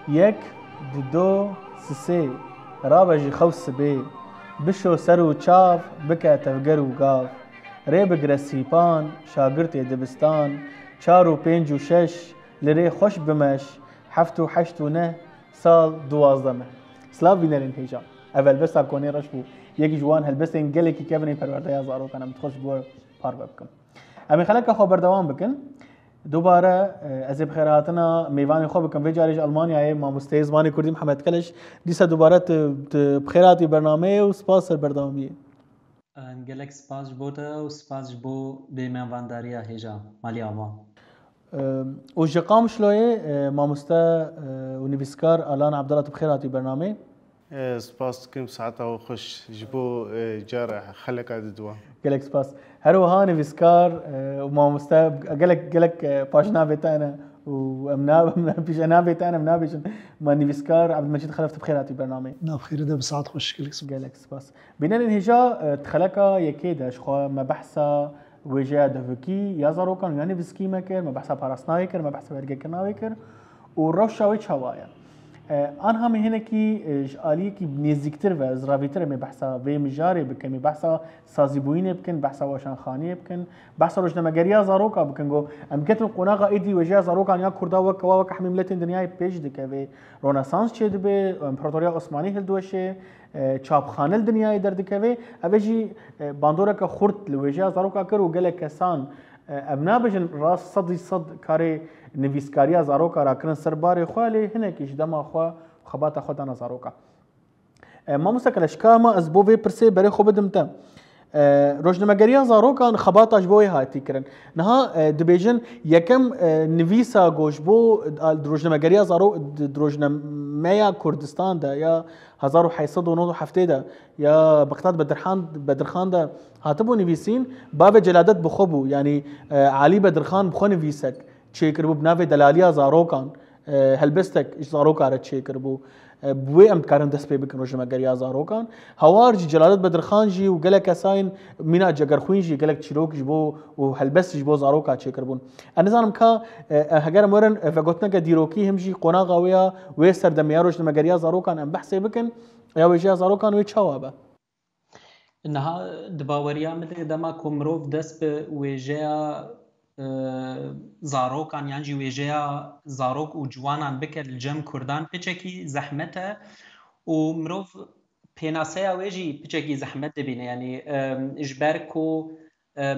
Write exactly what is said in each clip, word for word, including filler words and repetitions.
Yek, di do, sisê, rabe ji xew sibê, bişo ser û çav, bike tevger û gav, rê bigire sîpan, şagirtê dibistan, çar û pênc û şeş, li rê xweş bimeş, heft û heşt û neh, sal duwazdeh me. Silav bînerên hêja. Ev helbesta konê reş bû. Yek ji wan helbestên gelekî kevin ên perwerdeya zarokan em dixwest ji bo parve bikim. Em ê xeleka xwe berdewam bikin. Dubare, e, ez ê bi xêrhatina mêvanê xwe bikim. Vê carê ji Almanyayê mamosteyê zimanê kurdî Mihemed Keleş. Dîsa dubare tu, tu bi xêr hatî bernameyê û spas ser berdewamiyê. Gelek spas ji bo te û spas ji bo bêmevandariya hêja. Malî ava. E, û ji Qamişloyê, e, mamoste, e, û nivîskar Alan Abdallah, tu bi xêr hatî bernameyê. E, spas dikim, saeta we xweş ji bo, e, cara xeleka diduwa. Gelek spas. Her wiha nivîskar, e, û mamoste gelek, gelek, e, paşnavê te ne û em na-, em na-, pêşenavê te ne, em nabêjin. Ma nivîskar Abdülmecîd Xelef, tu bi xêr hatî bernameyê. Na bi xêrê de, bi saet xweş, gelek spas. Gelek spas. Bînerên hêja, e, di xeleka yekê de ji xwe me behsa wêjeya devikî ya zarokan ya nivîskî me kir, me behsa parastina wê kir, me behsa wergekirina wê kir û rewşa wê çawa ye. E, anha me hinekî, e, ji aliyekî nêzîktir ve, ziravîtir em ê behsa vê mijarê bikin, em ê behsa sazîbûyînê bikin, behsa weşanxaniyê bikin, behsa rojnamegeriya zaroka bikin. Go em ketin qonaxa êdî wêjeya zarokan ya kurda weke wa, weke hemî miletên dinyayê pêş dikeve. Ronesans çêdibe, Împaratoriya Osmanî hildiweşe, e, çapxane li dinyayê derdikeve. Ev ê jî, e, bandoreke xurt li wêjeya zaroka kir û gelek kesan, e, em nabêjin rast sedî sed karê nivîskariya zaroka rakirin ser barê xwe, lê hinekî ji dema xwe û xebata xwe dana zaroka. E, mamoste Keleş, ka ma ez bo vê pirsê berê xwe bidim te. E, rojnamegeriya zarokan xebata ji bo wê hatî kirin. Niha, e, dibêjin yekem, e, nivîsa go ji bo, e, di rojnamegeriya zaro-, di, di rojnameya Kurdistan de ya hezar û heyt sed û nod û heftê de ya Miqdad Bedirhan, Bedirxan de hatibû nivîsîn, bavê Celadet bi xwe bû. Yanî, e, Alî Bedirxan bi xwe nivîsek çêkiribû bi navê Delaliya Zarokan, e, helbestek ji zaroka re çêkiribû. E, bi wê em dikarin dest pê bikin rojnamegeriya zarokan. Hawar jî Celadet Bedirxan jî û gelek kesayên mîna Cegerxwîn jî gelek çîrok ji bo û helbest ji bo zaroka çêkiribûn. Ez nizanim ka, e, e, heger em werin, e, vegotineke dîrokî him jî qonaxa wê ya wê serdemê ya rojnamegeriya zarokan em behsê bikin, ya wêjeya zarokan wê çawa be? Niha di baweriya min de dema ku mirov dest bi wêjeya, e, zarokan yan jî wêjeya zarok û ciwanan bike li cem kurdan piçekî zehmet e û mirov pênaseya wê jî piçekî zehmet dibîne. Yanî, e, ji ber ku, e,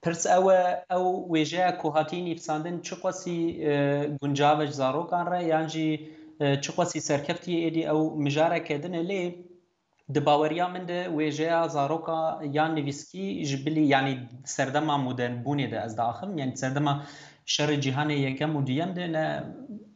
pirs ew e, ew wêjeya ku hatî nivîsandin çiqasî, e, guncav e ji zarokan re yan jî, e, çiqasî serkeftî êdî ew mijareke din e lê Di baweriya min de wêjeya zaroka ya nivîskî ji bilî, yanî serdema modernbûnê de ez diaxivim, yanî serdema şerê cîhanê yekem û duyem de ne,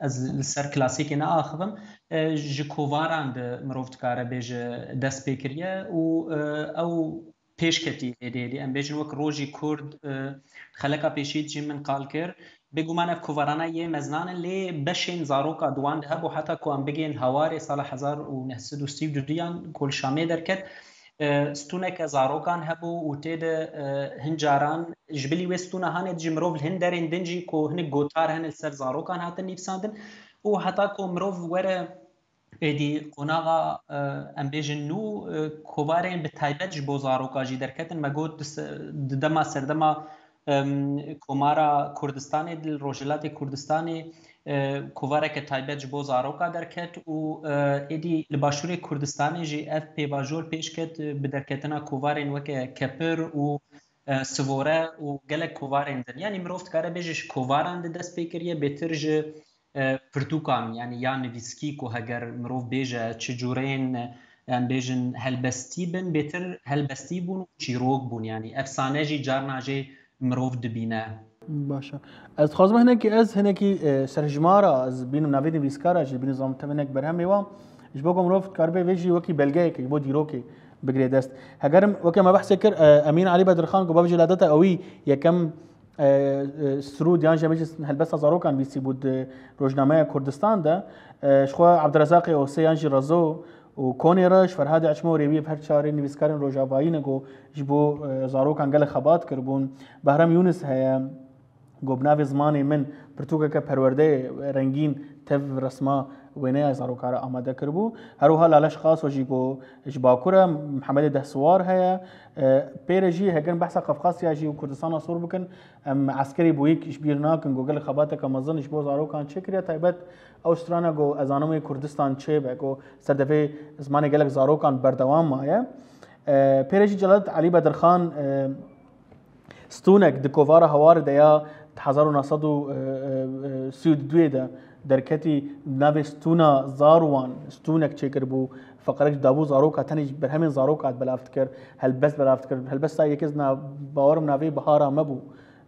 ez li ser klasîkê neaxivim, e, ji kovaran de mirov dikare bêje dest pê kiriye û, e, ew pêş ketî êdî êdî. Em bêjin wek Rojî Kurd, e, xeleka pêşî jî min qal kir. Bêguman ev kovarana yê meznan in, lê beşên zaroka di wan de hebû, heta ku em bigihên hawarê sala hezar û neh sed û sî û duyan ku li Şamê derket, e, stûneke zarokan hebû û tê de, e, hin caran ji bilî wê stûna hanê dijî mirov li hin derên din jî ku hinek gotar hene li ser zarokan hatin nivîsandin û heta ku mirov were Êdî qonaxa, e, em bêjin nû, e, kovarên bi taybet ji bo zaroka jî derketin. Me got di se-, di dema serdema, em, Komara Kurdistanê, di Rojhilatê Kurdistanê, e, kovareke taybet ji bo zaroka derket û, e, êdî li Başûrê Kurdistanê jî ev pêvajo li pêş ket, e, bi derketina kovarên weke kepir û, e, sivore û gelek kovarên din. Yanî mirov dikare bêje ji kovaran de dest pê kiriye, bêtir ji e, pirtûkan, yanî ya nivîskî ku heger mirov bêje çi cûreyên, e, em bêjin helbestî bin, bêtir helbestî bûn û çîrok bûn, yanî efsane jî carna jê mirov dibîne. Baş e. Ez dixwazim hinekî, ez hinekî, e, serhejmara, ez bînim navê nivîskara jî, bînim zam te hinek berhemê wa, ji bo ku mirov dikaribe vê jî wekî belgeyekê ji bo dîrokê bigire dest. Hegerim weke me behsê kir, e, Emîn Alî Bedirxan ku bavê Celadeta ewî yekem e, e, sirûd yan jî em bêjin helbesta zarokan nivîsîbû di rojnameya Kurdistan de, e, ji xwe Abdurezaqê Osê yan jî Rezo û Konê Reş, Ferhadê Eçmo Rêwiyê, her çarê nivîskarên rojavayî ne ku ji bo, e, zarokan gelek xebat kiribûn. Behram Yûnis heye, Got, bi navê Zimanê Min pirtûkeke perwerdeyê rengîn tev resma wêneya zaroka re amade kiribû. Her wiha Laleş Qaso jî got, ji Bakur e, Mihemedê Dehsiwar heye. E, pê re jî heger em behsa Qafqasya jî û Kurdistana Sor bikin, em Eskerî Bûyîk ji bîr nakin, got gelek xebateke mezin ji bo zarokan çêkiriye, taybet ew strana got, ez zanim wê Kurdistan çêbe, got ser devê zimanê gelek zarokan berdewam maye. E, pê re jî Celadet Elî Bedirxan, e, Stûnek di kovara Hawarê de ya hezar û neh sed û sî û duyê de derketî, navê stûna Zarwan stûnek çêkiribû, feqerek ji dabû zaroka, tenê ji berhemên zaroka hat belav dikir, helbest belav dikir. Helbesta yekê ez na-, bawerim navê Bihara me bû,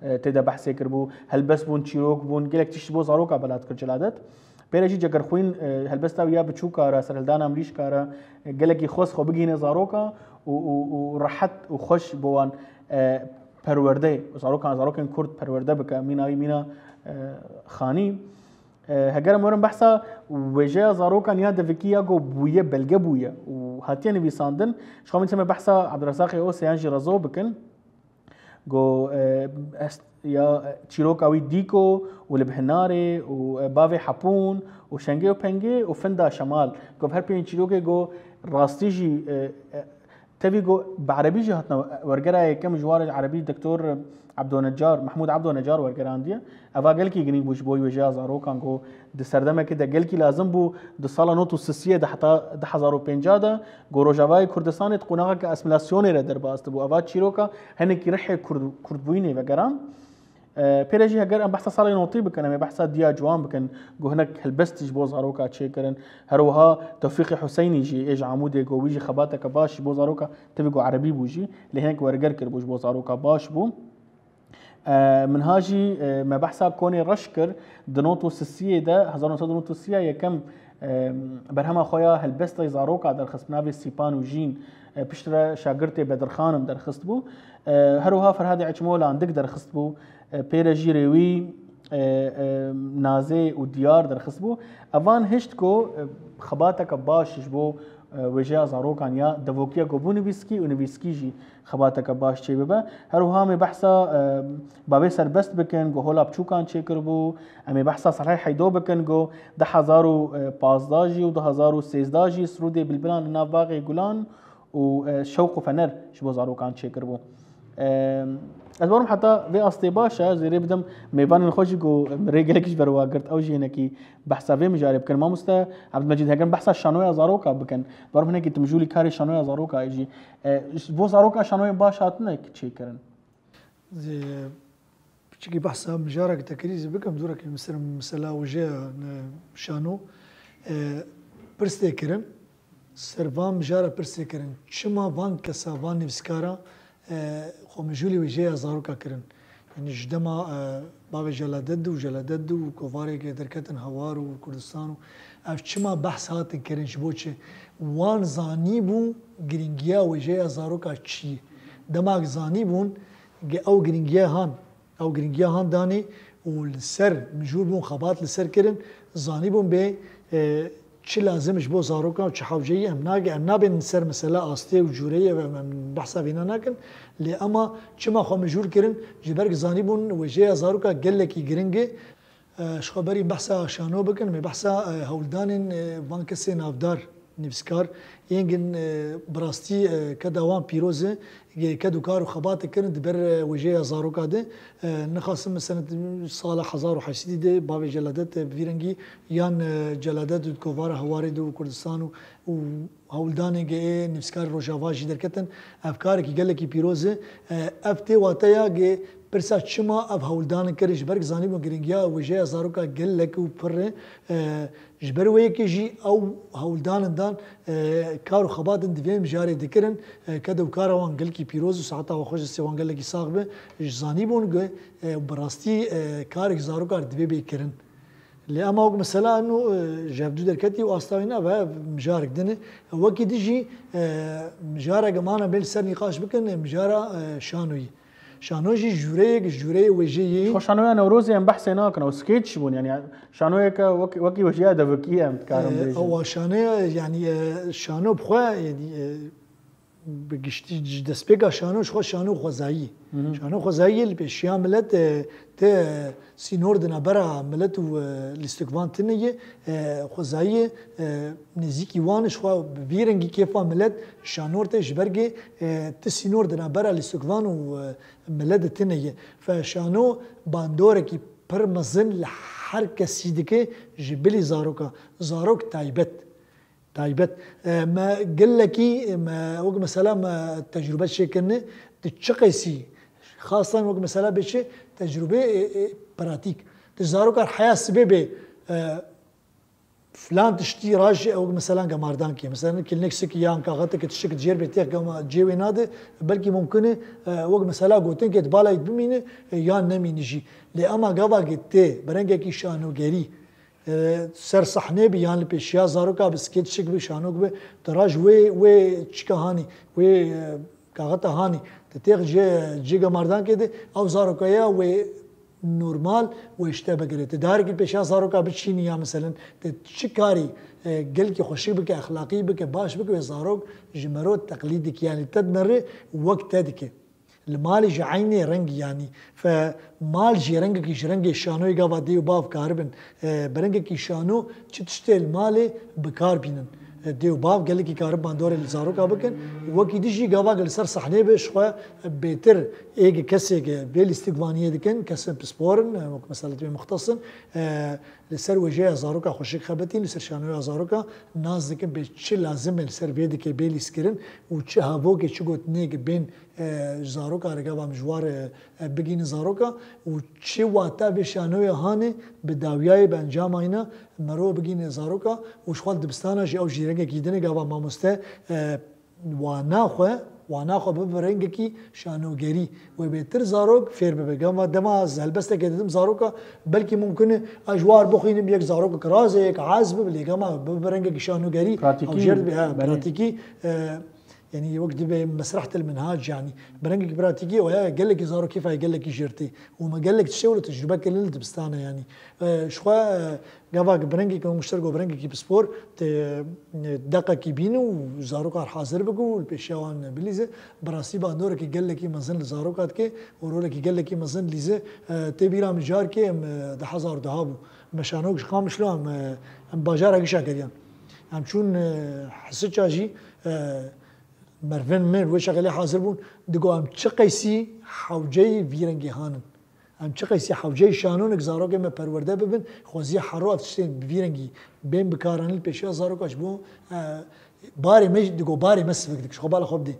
e, tê de behsê kiribû. Helbest bûn, çîrok bûn, gelek tişt ji bo zaroka belav dikir Celadet. Pê re jî Cegerxwîn, e, helbesta wî ya biçûka re, serhildana mirîşka re, e, gelekî xwest xwe bigihîne zaroka û, û, û rehet û xweş bo wan, e, perwerde, zarokan, zarokên Kurd perwerde bike. Mîna wî mîna, e, xanî. E, heger em werin behsa wêjeya zarokan ya devikî ya ku bûye, belge bûye û hatiye nivîsandin, ji xwe min çeme behsa Abdurezaqê Oseyan jî rezo bikin. Got, e, est, ya, e, çîroka wî dîko û li bi hinarê û, e, bavê hepûn û şengê û pengê û finda şemal. Got, her pênc çîrokê got, rastî jî, e, e, tevî got, bi erebî jî hatine wergera yekem ji war erebî Doktor Ebdo Necar, Mehmûd Ebdo Necar wergerandiye. Eva gelkî girîng bû ji bo wêjeya zarokan got, di serdemekê de gelkî lazim bû, di sala nod û sisiyê de heta du hezar û pêncah de, got Rojavayê Kurdistanê di qonaxeke asîmîlasyonê re derbas dibû. Eva çîroka hinekî rihê Kurd, Kurdbûyînê vegeran. E, pê re jî heger em behsa salê notî bikin, em ê behsa Diya Ciwan bikin, got hinek helbestî ji bo zaroka çêkirin. Her wiha Tewfîqê Huseynî jî ê ji Amûdê got wî jî xebateke baş ji bo zaroka, tevî got erebî bû jî, lê hinek werger kiribû ji bo zaroka baş bû. E, min ha jî, e, me behsa Konê Reş kir, di nod û sisiyê de, hezar nod sed û nod û sisiyê yekem, e, berhema xwe ya helbestê zaroka derxist bi navê Sîpan û Jîn, e, piştre şagirtê Bedirxan im derxist bû. E, her wiha Ferhadê Eçmo Landik derxist bû, e, pê re jî Rêwî, e, e, Nazê û Diyar derxist bû. Evan hişt ku, e, xebateke baş ji bo, e, wêjeya zarokan ya devokiya ku bû nivîskî û nivîskî jî xebateke baş çê bibe. Her wiha em ê behsa, e, bavê serbest bikin, ku hola biçûkan çêkiribû. Em ê behsa Selhê Heydo bikin, ku du hezar û pazdeh jî û du hezar û sêzdeh jî Sirûdê Bilbilan li nav Baxê Gulan û, e, Şewq û Fener ji bo zarokan çêkiribû. E, ez bawerim heta vê astê baş e, ez ê rê bidim mêvanên xwe jî, ku min rê gelek ji ber wa girt, ew jî hinekî behsa vê mijarê bikin. Mamoste Ebdulmecîd, heger behsa şanoya zaroka bikin, bawerim hinekî tu mijûlî karê şanoya zaroka jî. E, ji bo zaroka şanoyên baş hatine çêkirin? Zê, piçekî behsa mijarek tekrîzî bikim, dûrekî mesela, mesela wêjeya, e, şano, e, pirs tê kirin. Ser van mijara pirs tê kirin. Çima van kesa, van nivîskara, e, xwe mijûlî wêjeya zaroka kirin? Yanî ji dema, e, bavê Celadet û Celadet û kovarê ke derketin Hawar û Kurdistan û ev çima behs hatin kirin, ji bo çi? Wan zanîbû girîngiya wêjeya zaroka çi ye. Dema zanîbûn, ge ew girîngiya han, ew girîngiya han danê û li ser mijûl bûn xebat li ser kirin, zanîbûn bê, e, çi lazim ji bo zarokan û çi hewce ye, em nage-, em nabên ser mesela astê û cûreyê ve em, em behsa vêna nakin. Lê ema çima xwe mijûl kirin? Ji ber ku zanîbûn wêjeya zaroka gelekî giring e. E, ji xwe berî behsa şano bikin, em ê behsa, e, hewldanên, e, van kesê navdar, nivîskar, yên gin, e, bi rastî, e, keda wan pîroz e, ked û kar û xebatê kirin di ber, e, wêjeya zaroka de. E, nixasim mesela sala hezar û heşt sedî de bavê Celadet, e, bi vî rengî yan, e, Celadet û di kovara Hewarê de û Kurdistan û, û hewldanê ge ê nivîskarê Rojava jî derketin. Ev karekî gelekî pîroz e. E, ev tê wateya ge pirsa çima ev hewldan kirin, ji ber ku zanîbûn girîngiya wêjeya zaroka gelek û pir e. E, ji ber wê yekê jî ew hewldanin dan, e, kar û xebatin di vê mijarê dikirin. E, ked û kara wan gelkî pîroz û saeta xwe xweş destê wan gelekî sax be. Ji zanîbûn ku, e, bi rastî, e, karek zaroka divê bê kirin. Lê ema wek mesela eno, e, ji hevdû derketî û asta wî nebe mijarek din e. Wekî din jî, e, mijareke mane bê li ser nîqaş bikin, e, mijara, e, şanoyî. Şano jî jûreyek, jûreyê wêjeyê. Xwe şanoya Newrozê em behsê nakin, ew skeç bûn, yanî şanoyeke wek-, wekî wêjeya devikî em dikarin, e, bêjin. Ewa şanoya, yanî, e, şano bi xwe, yanî, e, bi giştî ji destpêka şano, ji xwe şano xwezayî. Şano xwezayî yê li pêşiya milet, e, te sînor di navbera milet û, e, lîstikvan tune ye, e, xwezayî ye, e, nêzîkî wan ji xwe bi vî rengî kêfa milet şanor tê ji ber gê, e, ti sînor di navbera lîstikvan û, e, milet de tune ye. Fe şano bandorekî pir mezin li her kesî dike ji bilî zaroka. Zarok taybet. Taybet. E, me gelekî, e, me wek mesela me tecrube çêkirine, di çi qeysî, xasan wek mesela bê çi tecrube, e, e, pratîk. Di zaroka heya sibê bê, e, filan tiştî raj, e, wek mesela gemardan kê. Mesela kilinek sik yan kaxeteke tiştik cêr bê têx gama cê wê nade, belkî mumkin e, e, wek mesela gotin kê di balayî bimîne, e, yan nemîne jî. Lê ema gava tê bi rengekî şanogerî, e, ser sahnê bi yan li pêşiya zaroka bi skêt şik bi şanok bi, tu raj wê, wê çika hanî, wê, e, kaxeta hanî, tu têx cê, cê gemardankê de, ew zaroka ya wê normal wê ji te bigire. Tu darekî pêşiya zaroka biçînî ya meselen, tu çi karî, e, gelkî xweşik bike, exlaqî bike, baş bike, wê zarok ji mero teqlîd dike. Yanî te dinere wek te dike. Li malê jî eynê rengî yanî. Fe mal jî rengekî ji rengê şanoyê gava dê û bav karibin, e, bi rengekî şano çi tiştê li malê bi kar bînin. E, dê û bav gelekî karibin bandorê li zaroka bikin. Wekî dî jî gava li ser sahneyê be ji xwe bêtir êge kesêge bê lîstikvaniyê dikin, kesên pispor in, e, wek mesela dibê muxtes in, e, li ser wêjeya zaroka xweşik xebitîn, li ser şanoya zaroka nas dikin bê çi lazim e li ser vê dike bê lîskirin û çi havokê çi gotinêke bên e, ji zaroka re gava em ji war, e, e, bigihînin zaroka û çi wata vê şanoyê hanê bi dawiyayê bi encama îna mero bigihîne zaroka û ji xwe li dibistana jî ew jî rengekî din e gava mamoste, e, wana xwe, wana xwe bibe rengekî şanogerî wê bêtir zarok fêr bibe. Gava dema ez helbestekê didim zaroka belkî mumkin e ez ji war bixwînim yek zarokek raz e, yek ez bibe, lê gama bibe rengekî şanogerî Pratîkî, ew jêr dibe, he, belê. Pratîkî, e, Yanî wek dibe mesreh til minhac, yanî bi rengekî pratîkî, oya gelekî zarok kêfa gelekî jêr tê. Û me gelek tiştê wilo tecrube kirin li dibistana, yanî. E, ji xwe, e, gava bi rengekî muştergo, bi rengekî pispor, tê, e, deqekî bîn û zarokar hazir bik û li pêşiya wan bilîze. Bi rastî bandorekî gelekî mezin li zaroka dike û rolekî gelekî mezin lîze, e, tê bîra min carkê em, e, di hezar duha bû. Me şanok ji Qamişlo em, e, em bajara gişa keriyan. Em çûn, e, Hisiça jî, e, Mervin min wê şexelê hazir bûn, digo em çi qeysî hewceyî vî rengê hanin. Em çi qeysî hewceyî şanonik zarokê me perwerde bibin, xwezî hero ev tiştên bi vî rengî bên bikaranîn li pêşiya zaroka ji bo, e, barê me jî, digo barê me sivik dik, ji xwe bala xwe bidê.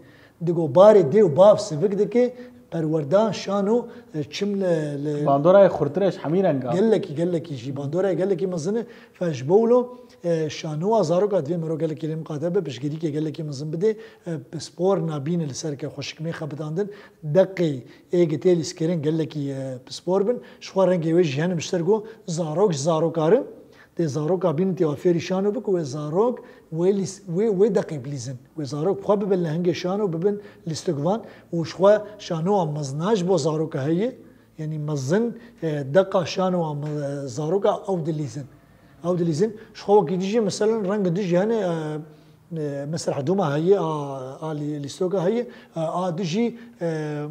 Digo barê dê û bav sivik dike, perwerda şano, e, çim li, li Bandorayê xurtir e ji hemî renga. Gelekî, gelekî jî. Bandorayê gelekî mezin e. Fe ji bo wilo, e, şanowa zaroka divê mero gelekî lê miqate be, piştgirîkê gelekî mezin bidê, e, pispor nabîne li ser ke xweşikmê xebitandin, deqê êgê tê lîskirin gelekî, e, pispor bin. Ji xwe rengê wê jî hene mişter go, zarok ji zarokarin. Tê zaroka bînin tê wa fêrî şano bik û wê zarok wê lîs-, wê, wê deqê bilîzin. Wê zarok bi xwe bibe li hingê şano bibin lîstikvan û ji xwe şanowa mezna ji bo zaroka heye. Yanî mezin, e, deqa şanowa me-, zaroka ew dilîzin. Ew dilîzin. Ji xwe wekî dijî, meselen, reng dijî hene, e, e, mesela doma heye, a, a lî-, lîstoka heye, e, a dijî, e,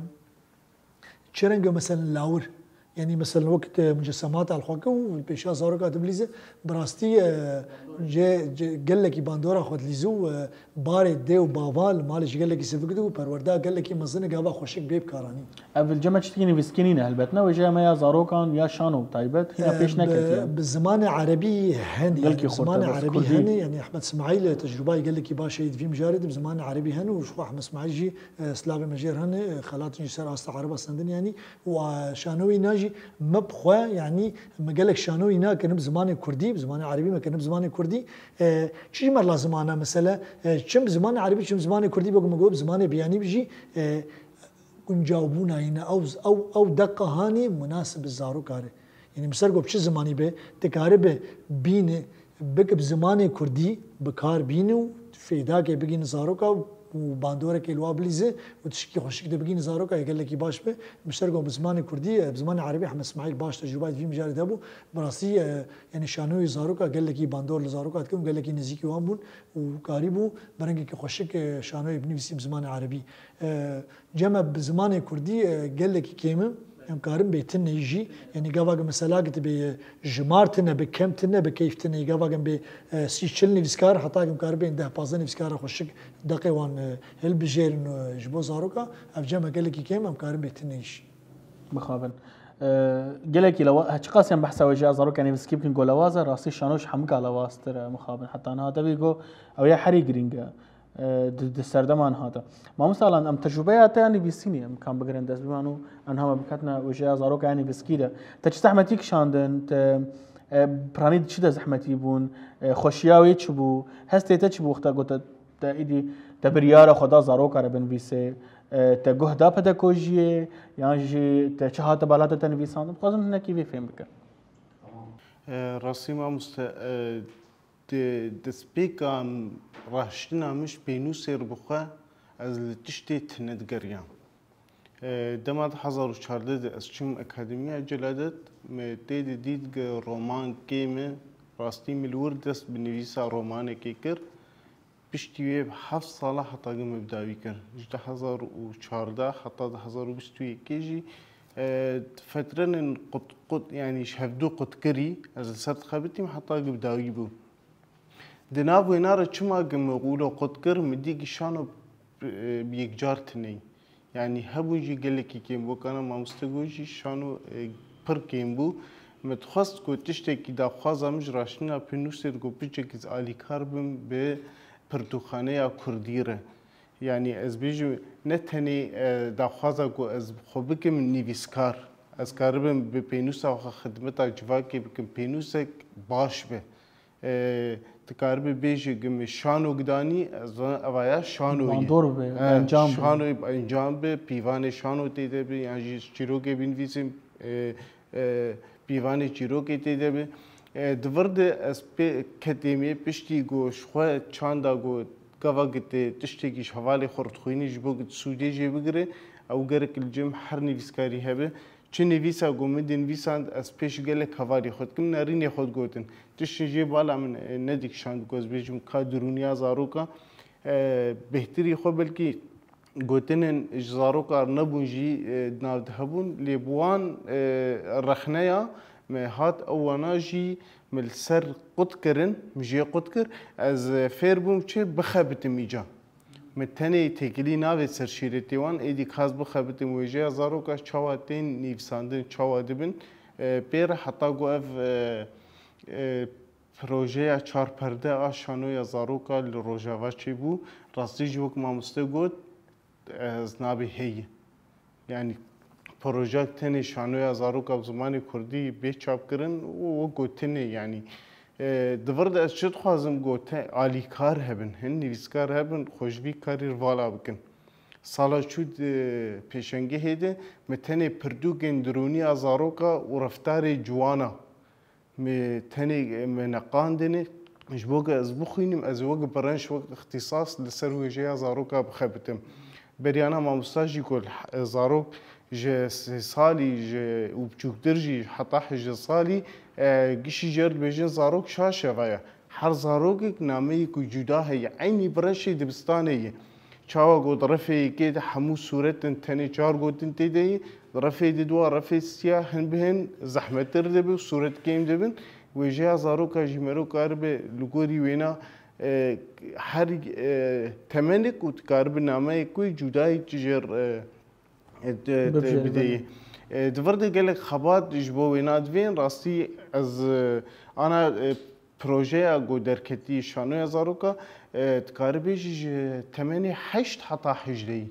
çi reng e, meselen, lawir. Yanî, meselen, wek te mucesemata li xwe ke û pêşiya zaroka dibilîze, bi rastî, e, ce, ce, gelekî bandora xwe dilîze û, e, Barê dê û bava li malê ji gelekî sivik dibû, perwerdeya gelekî mezin e gava xweşik bê bikaranîn. Ev li cem me tiştekî nivîskî nîne helbet, ne wêjeya me ya zarokan ya şano taybet hîna pêş neketiye. Bi zimanê erebî henî, bi zimanê erebî henî, yanî Ehmed Smaîl tecrûbayê gelekî baş heye di vî mijarê de, bi zimanê erebî hene û ji xwe Ehmed Smaîl jî, e, silavê me jê re hene, e, xelatên jî ser asta ereba stendin yanî û, e, şano wî na jî me bi xwe, yanî me gelek şano wî na kirin bi zimanê kurdî, bi zimanê erebî me kirin bi zimanê kurdî. E, çi ji me lazim ana mesele? E, çim zimanê erebî, çim zimanê kurdî, wek min got, bi zimanê biyanî bijî, e, guncawbûna yî ne. Ew, ew, ew deqa hanê munasib bi zaroka re. Yanî bi ser got bi çi zimanî be, dikare be bîne, bike bi zimanê kurdî bi kar bîne û fêdake bigîne zaroka û û bandorekê li wa bilîze û tişkî xweşik de bigînî zaroka, gelekî baş be. Bi ser ku bi zimanê kurdî, e, bi zimanê erebî Hemed Smaîl baş tecrûbayê di vî mijarê de hebû. Bi rastî, e, yanî şanoyê zaroka gelekî bandor li zaroka dikin û gelekî nêzîkî wan bûn û karîbû bi rengekî xweşik, e, şanoyê binivîsî bi zimanê erebî. E, cem e bi zimanê kurdî, e, gelekî kêm e. Em karin bê tune jî, yanî gava ke mesela ke tu bê, e, jimar tune be, kem tune be, keyf tune, gava ke em bê, e, sî çil nivîskar, heta ke em karibên deh pazdeh nivîskara xweşik deqê wan, e, hilbijêrin, e, ji bo zaroka, ev cem e gelekî kêm, em karin bê tune jî. Mixabin. E, gelekî lewa-, he, çiqas em behsa wêjeya zaroka nivîskî bikin, go lewaz e, rastî şano ji hemika lewaztir e, mixabin. Heta niha tevî go, ew ya herî girîng e. E, di, di serdema niha de. Mamosta Alan, em tecrûbeya te ya nivîsînê em kan bigirin dest biman û em niha me biketine wêjeya zaroka ya nivîskî de. Te çi zehmetî kişandin? Te, e, piranî di çi de zehmetî bûn? E, xweşiya wê çi bû? Hestê te çi bû wexta ku te, te îdî te biryara xwe da zaroka re binivîsê? E, te guh da pedagojiyê? Yan jî te çi hate bala te, te nivîsandin? Dixwazim hinekî vê fêm bikim. E, rastî mamoste, e, di destpêka raştina min ji pênûsê re bi xwe ez li tiştê tune digeriyan. E, dema du hezar û çardeh de ez çûm Akademiya Celadet, me tê de dît ku roman kêm e, rastî min li wir dest bi nivîsa romanekê kir. Piştî wê bi heft sala heta ku min bi dawî kir. Ji du hezar û çardeh heta du hezar û bîst û yekê jî, e, fetrenên qut, qut, yanî ji hevdu qutkirî ez li ser dixebitîm heta ku bi dawî bû. Di nav wêna re çima ku min wilo qut kir, min dî ku şano, e, bi yekcar tune ye. Yanî hebûn jî gelekî kêm, wekana mamoste got jî şano, e, pir kêm bû. Min dixwest ku tiştekî daxwaza min ji raştina pênûsê re ku piçekî ez alîkar bim bi pirtûkxaneya kurdî re. Yanî ez bêjim ne tenê, e, daxwaza ku ez bi xwe bikim nivîskar. Ez karibim bi pênûsa xwe xidmeta civakê bikim, pênûsek baş be. E, tu karibî bêjî ku min şano gidanî, ez zanim evaya şano ye. Bandor be, e, encam be. Şano encam be, pîvanê şano tê de be, yan jî çîrokê binivîsim, e, e, pîvanê çîrokê tê de be. E, di vir de ez pê ketêmê piştî ku ji xwe çanda ku gava ku tê tiştekî ji hevalê xwe re dixwînî ji bo ku tu sûdê jê bigire, ew gerek li cem her nivîskarî hebe. Çi nivîsa ku min dinivîsand, ez pêş gelek hevalî xwe dikim, nerînê xwe digotin. Tiştin jê bala min, e, nedikişand ku ez bêjim ka dirûniya zaroka, e, bêhtirî xwe belkî gotinên ji zaroka re nebûn jî, e, di nav de hebûn, lê bi wan, e, rexneya me hat ew wana jî min li ser qut kirin, min jê qut kir, ez, e, fêr bûm çi bixebitim îca. Min tenê têkilî navê ser şîretê wan, êdî kas bixebitim wêjeya zaroka çawa tên nivîsandin, çawa dibin, e, pê re heta ku ev, e, e, projeya çar perde a şanoya zaroka li Rojava çêbû. Rastî jî wek mamoste got, ez nabê heye. Yanî projek tenê şanoya zaroka bi zimanê kurdî bê çapkirin û wek gotinê, yanî, e, di vir de ez çi dixwazim got, te alîkar hebin, hin nivîskar hebin, xwe ji vî karî re vala bikin. Sala çû di pêşengehê de me tenê pirtûkên dirûnî a zaroka û reftarê ciwana Me tenê me neqandine, ji bo ku ez bixwînim, ez wek birenç, wek îxtîsas li ser wêjeya zaroka bixebitim. Beriyana mamosta jî ku zarok ji sê salî ji û biçûktir jî heta hejdeh salî, e, gişî jê re dibêjin zarok şaş e vaya. Her zarokek nameyê ku cuda heye, eynî bireşê dibistanê ye. Çawa got refê yekê de hemû sûretin tenê çar gotin tê de ye, refê di dua, refê siya hin bi hin zehmettir dibin, sûret kêm dibin. Wêjeya zaroka jî mero karibe li gorî wêna, e, her, e, temenik û dikaribe nameyek wê cudayek jê re, e, e, de, de bideyê. E, di vir de gelek xebat ji bo wêna divên, rastî ez, e, ana, e, projeya ku derketî şanoya zaroka, e, dikare bêjî ji temenê heşt heta hejdehî.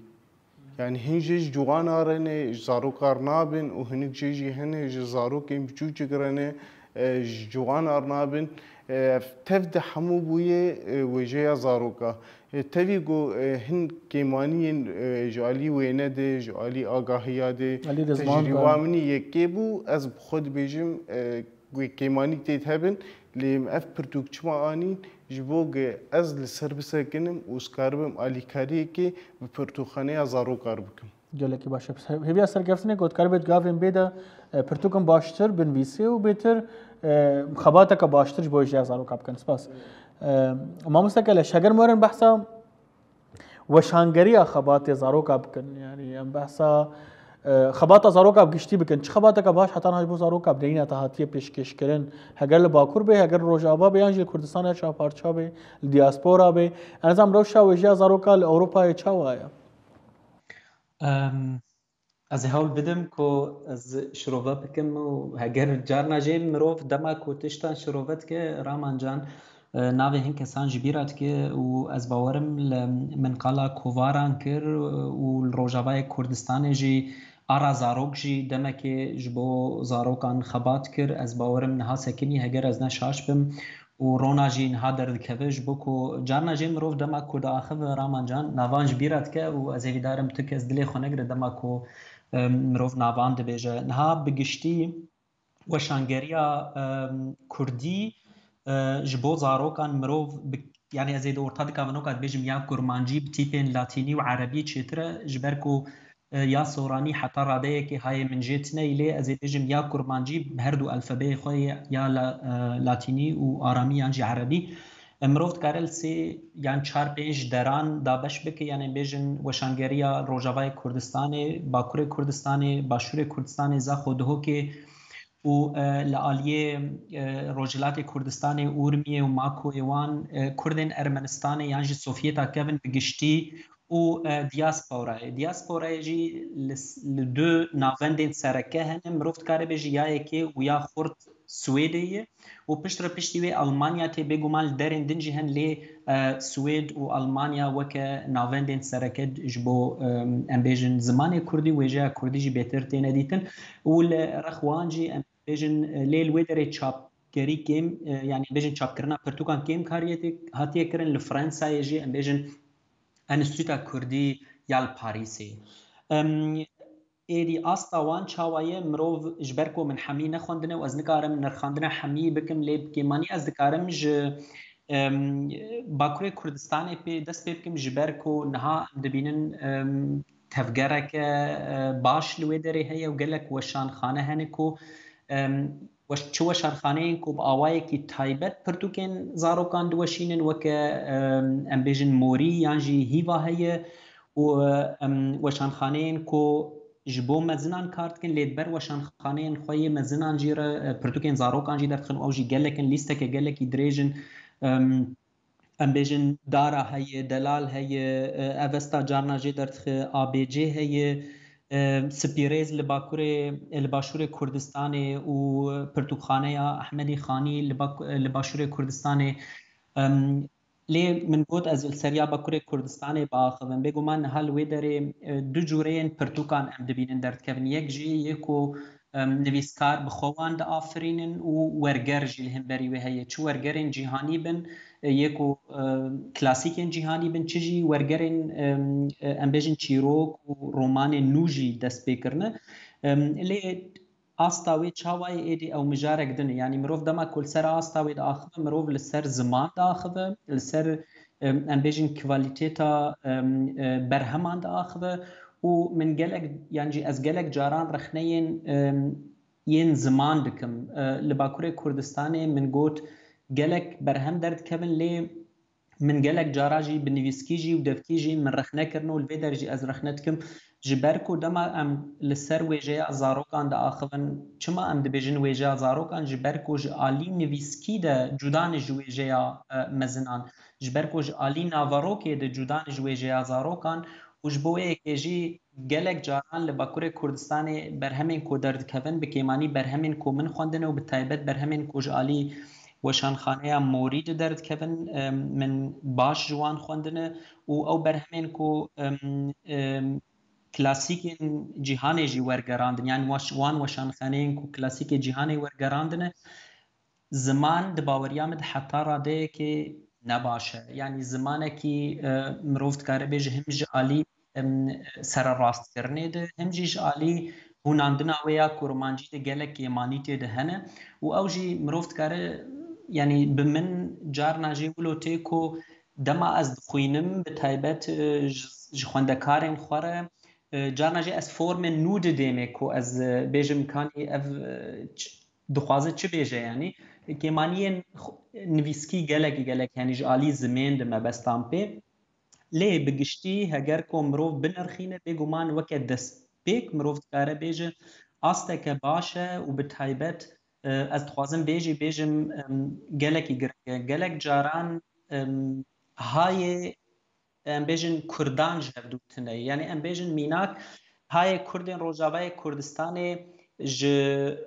Yani hin jê ji ciwana re ne, ji zaroka re nabin û hinik jê jî hene ji zarokên biçûçik re ne, e, ji ciwana re nabin. E, ev tev de hemû bûye, e, wêjeya zaroka. E, tevî ku, e, hin kêmaniyên, e, ji alî wêne de, ji alî agahiya de, Alî Rizvan tecrîba de. Min yekê bû, ez bi xwe dibêjim, e, Wê kêmanî tê de hebin, Lê em ev pirtûk çima anîn? Ji bo ku ez li ser bisekinim û ez karibim alîkariyekê bi pirtûkxaneya zarokan bikim. Gelekî baş e. Hêviya serkeftinê ku dikaribêt gavên bê de e, pirtûkin baştir binivîsê û bêtir e, xebateke baştir ji bo hêjiya zaroka bikin. Spas. E, Mamoste Keleş, heger werin behsa weşangeriya xebatê zaroka bikin. Yanî em behsa e, xebata zaroka bi giştî bikin. Çi xebateke baş heta niha ji bo zaroka bi neyîna te hatiye pêşkêşkirin? Heger li Bakur be, heger li Rojava be, yan jî li Kurdistana çarparça be, li diaspora be. Ez nizanim rewşa hêjiya zaroka li Ewropayê çawa ye? Em, Ez ê hewl bidim ku ez şirove bikim û heger carna jî mirov dema ku tiştan şirove dike, Raman Can, e, navê hin kesan ji bîra dike û ez bawerim li min qala kovaran kir û li Rojavayê Kurdistanê jî ara zarok jî demekê ji bo zarokan xebat kir. Ez bawerim niha sekinî, heger ez ne şaş bim, û rona jî niha derdikeve, ji bo ku carna jê mirov dema ku diaxive, Raman Can, navan ji bîra dike û ez hêvîdar im tu kes dilê xwe negire dema ku, em, mirov navan dibêje. Niha bi giştî weşangeriya, em, kurdî, e, ji bo zarokan mirov bi, yanî ez ê di orta dikavinoka dibêjim ya kurmancî bi tîpên latînî û erebî çêtir e, ji ber ku e, ya soranî heta radeyekê hayê min jê tune yî, lê ez ê bêjim ya kurmancî bi her du alfabeyê xwe yê, ya la, e, latînî û aramî yan jî erebî. E, mirov dikare li sê yan çar pênc deran dabeş bike, yanî bêjin weşangeriya Rojavayê Kurdistanê, Bakurê Kurdistanê, Başûrê Kurdistanê, Zaxo, Duhokê û, e, li aliyê, e, Rojhilatê Kurdistanê, Urmiyê û Makoyê wan, e, Kurdên Ermenistanê yan jî Sovyeta kevin bi giştî û, e, diasporayê. Diasporayê jî li, li du navendên sereke hene. Mirov dikare bêje ya yekê û ya xurt Swêdê ye û pişt re piştî wê Almanya tê, bêguman li derên din jî hen, lê, e, Swêd û Almanya weke navendên sereke ji bo, e, em bêjin zimanê kurdî, wêjeya kurdî jî bêtir têne dîtin û li rex wan jî em bêjin, e, lê li wê derê çapgerî kêm, e, yanî bêjin çapkirina pirtûkan kêm kariyê tê, hatiye kirin. Li Fransayê jî em bêjin Enstîtuta Kurdî ya li Parîsê. Em, êdî asta wan çawa ye? Mirov ji ber ku min hemî nexwendine û ez nikarim nirxandina hemî bikim, lê bi kêmanî ez dikarim ji, em, Bakurê Kurdistanê pê, dest pê bikim, ji ber ku niha em dibînin, em, tevgereke, e, baş li wê derê heye û gelek weşanxane hene ku, em, weş-, çi weşanxaneyên ku bi awayekî taybet pirtûkên zarokan diweşînin, weke, em, em bêjin morî yan jî hîva heye û, em, weşanxaneyên ku ji bo mezinan kar dikin, lê di ber weşanxaneyên xwe yê mezinan jî re, e, pirtûkên zarokan jî derdixin û ew jî gelek in, lîsteke gelekî dirêj in. Em, em bêjin Dara heye, Delal heye, e, Avesta carna jê derdixe, A B C heye, e, Spîrêz li Bakurê, e, li Başûrê Kurdistanê û pirtûkxaneya Ehmedî Xanî li Bak-, li Başûrê Kurdistanê. Em, lê min got ez li ser ya Bakurê Kurdistanê biaxivim. Bêguman niha li wê derê, e, du cûreyên pirtûkan em dibînin derdikevin. Yek jî yê ku, em, nivîskar bi xwe wan diafirînin û werger jî li hemberî wê heye. Çi wergerên cîhanî bin, e, yê ku, e, klasîkên cîhanî bin, çi jî wergerên, em, e, em bêjin çîrok û romanên nû jî dest pê kirine. Em, lê asta wê çawa ye, êdî ew mijarek din e. Yanî mirov dema ku li ser asta wê diaxive, mirov li ser ziman diaxive, li ser, em, em bêjin kwalîteta, em, e, berheman diaxive û min gelek, yan jî ez gelek caran rexneyên, em, yên ziman dikim. E, li Bakurê Kurdistanê min got gelek berhem derdikevin, lê min gelek cara jî bi nivîskî jî û devkî jî min rexne kirine û li vê der jî ez rexne dikim. Ji ber ku dema em li ser wêjeya zarokan diaxivin, çima em dibêjin wêjeya zarokan? Ji ber ku ji alî nivîskî de cuda ne ji wêjeya, e, mezinan. Ji ber ku ji alî naverokê de cuda ne ji wêjeya zarokan û ji bo wê yekê jî gelek caran li Bakurê Kurdistanê berhemên ku derdikevin, bi kêmanî berhemên ku min xwendine û bi taybet berhemên ku ji alî weşanxaneya Morî de derdikevin, em, min baş ji wan xwendine û ew berhemên ku, em, em, klasîkên cîhanê jî wergerandin, yanî weş-, wan weşanxaneyên ku klasîkê cîhanê wergerandine, ziman di baweriya min de heta radeyekê ne baş e. Yanî zimanekî, e, mirov dikare bêje him ji alî, em, sererastkirinê de, him jî ji alî hûnandina wê ya kurmancî de gelek kêmanî tê de hene û ew jî mirov dikare Yanî bi min carna jî wilo tê ku dema ez dixwînim, bi taybet, e, ji, ji xwendekarên xwe re, e, carna jî ez formên nû didêmê ku ez, e, bêjim kanî ev, e, ç-, dixwaze çi bêje yanî. Kêmaniyên xu-, nivîskî gelekî gelek, yanî ji alî zimên de mebestan pê. Lê bi giştî heger ku mirov binirxîne, bêguman weke destpêk mirov dikare bêje asteke baş e û bi taybet, e, ez dixwazim bêjî bêjim, em, gelekî giring e. Gelek caran, em, hayê, em bêjin, Kurdan ji hevdû tune ye. Yanî em bêjin mînak, hayê Kurdên Rojavayê Kurdistanê ji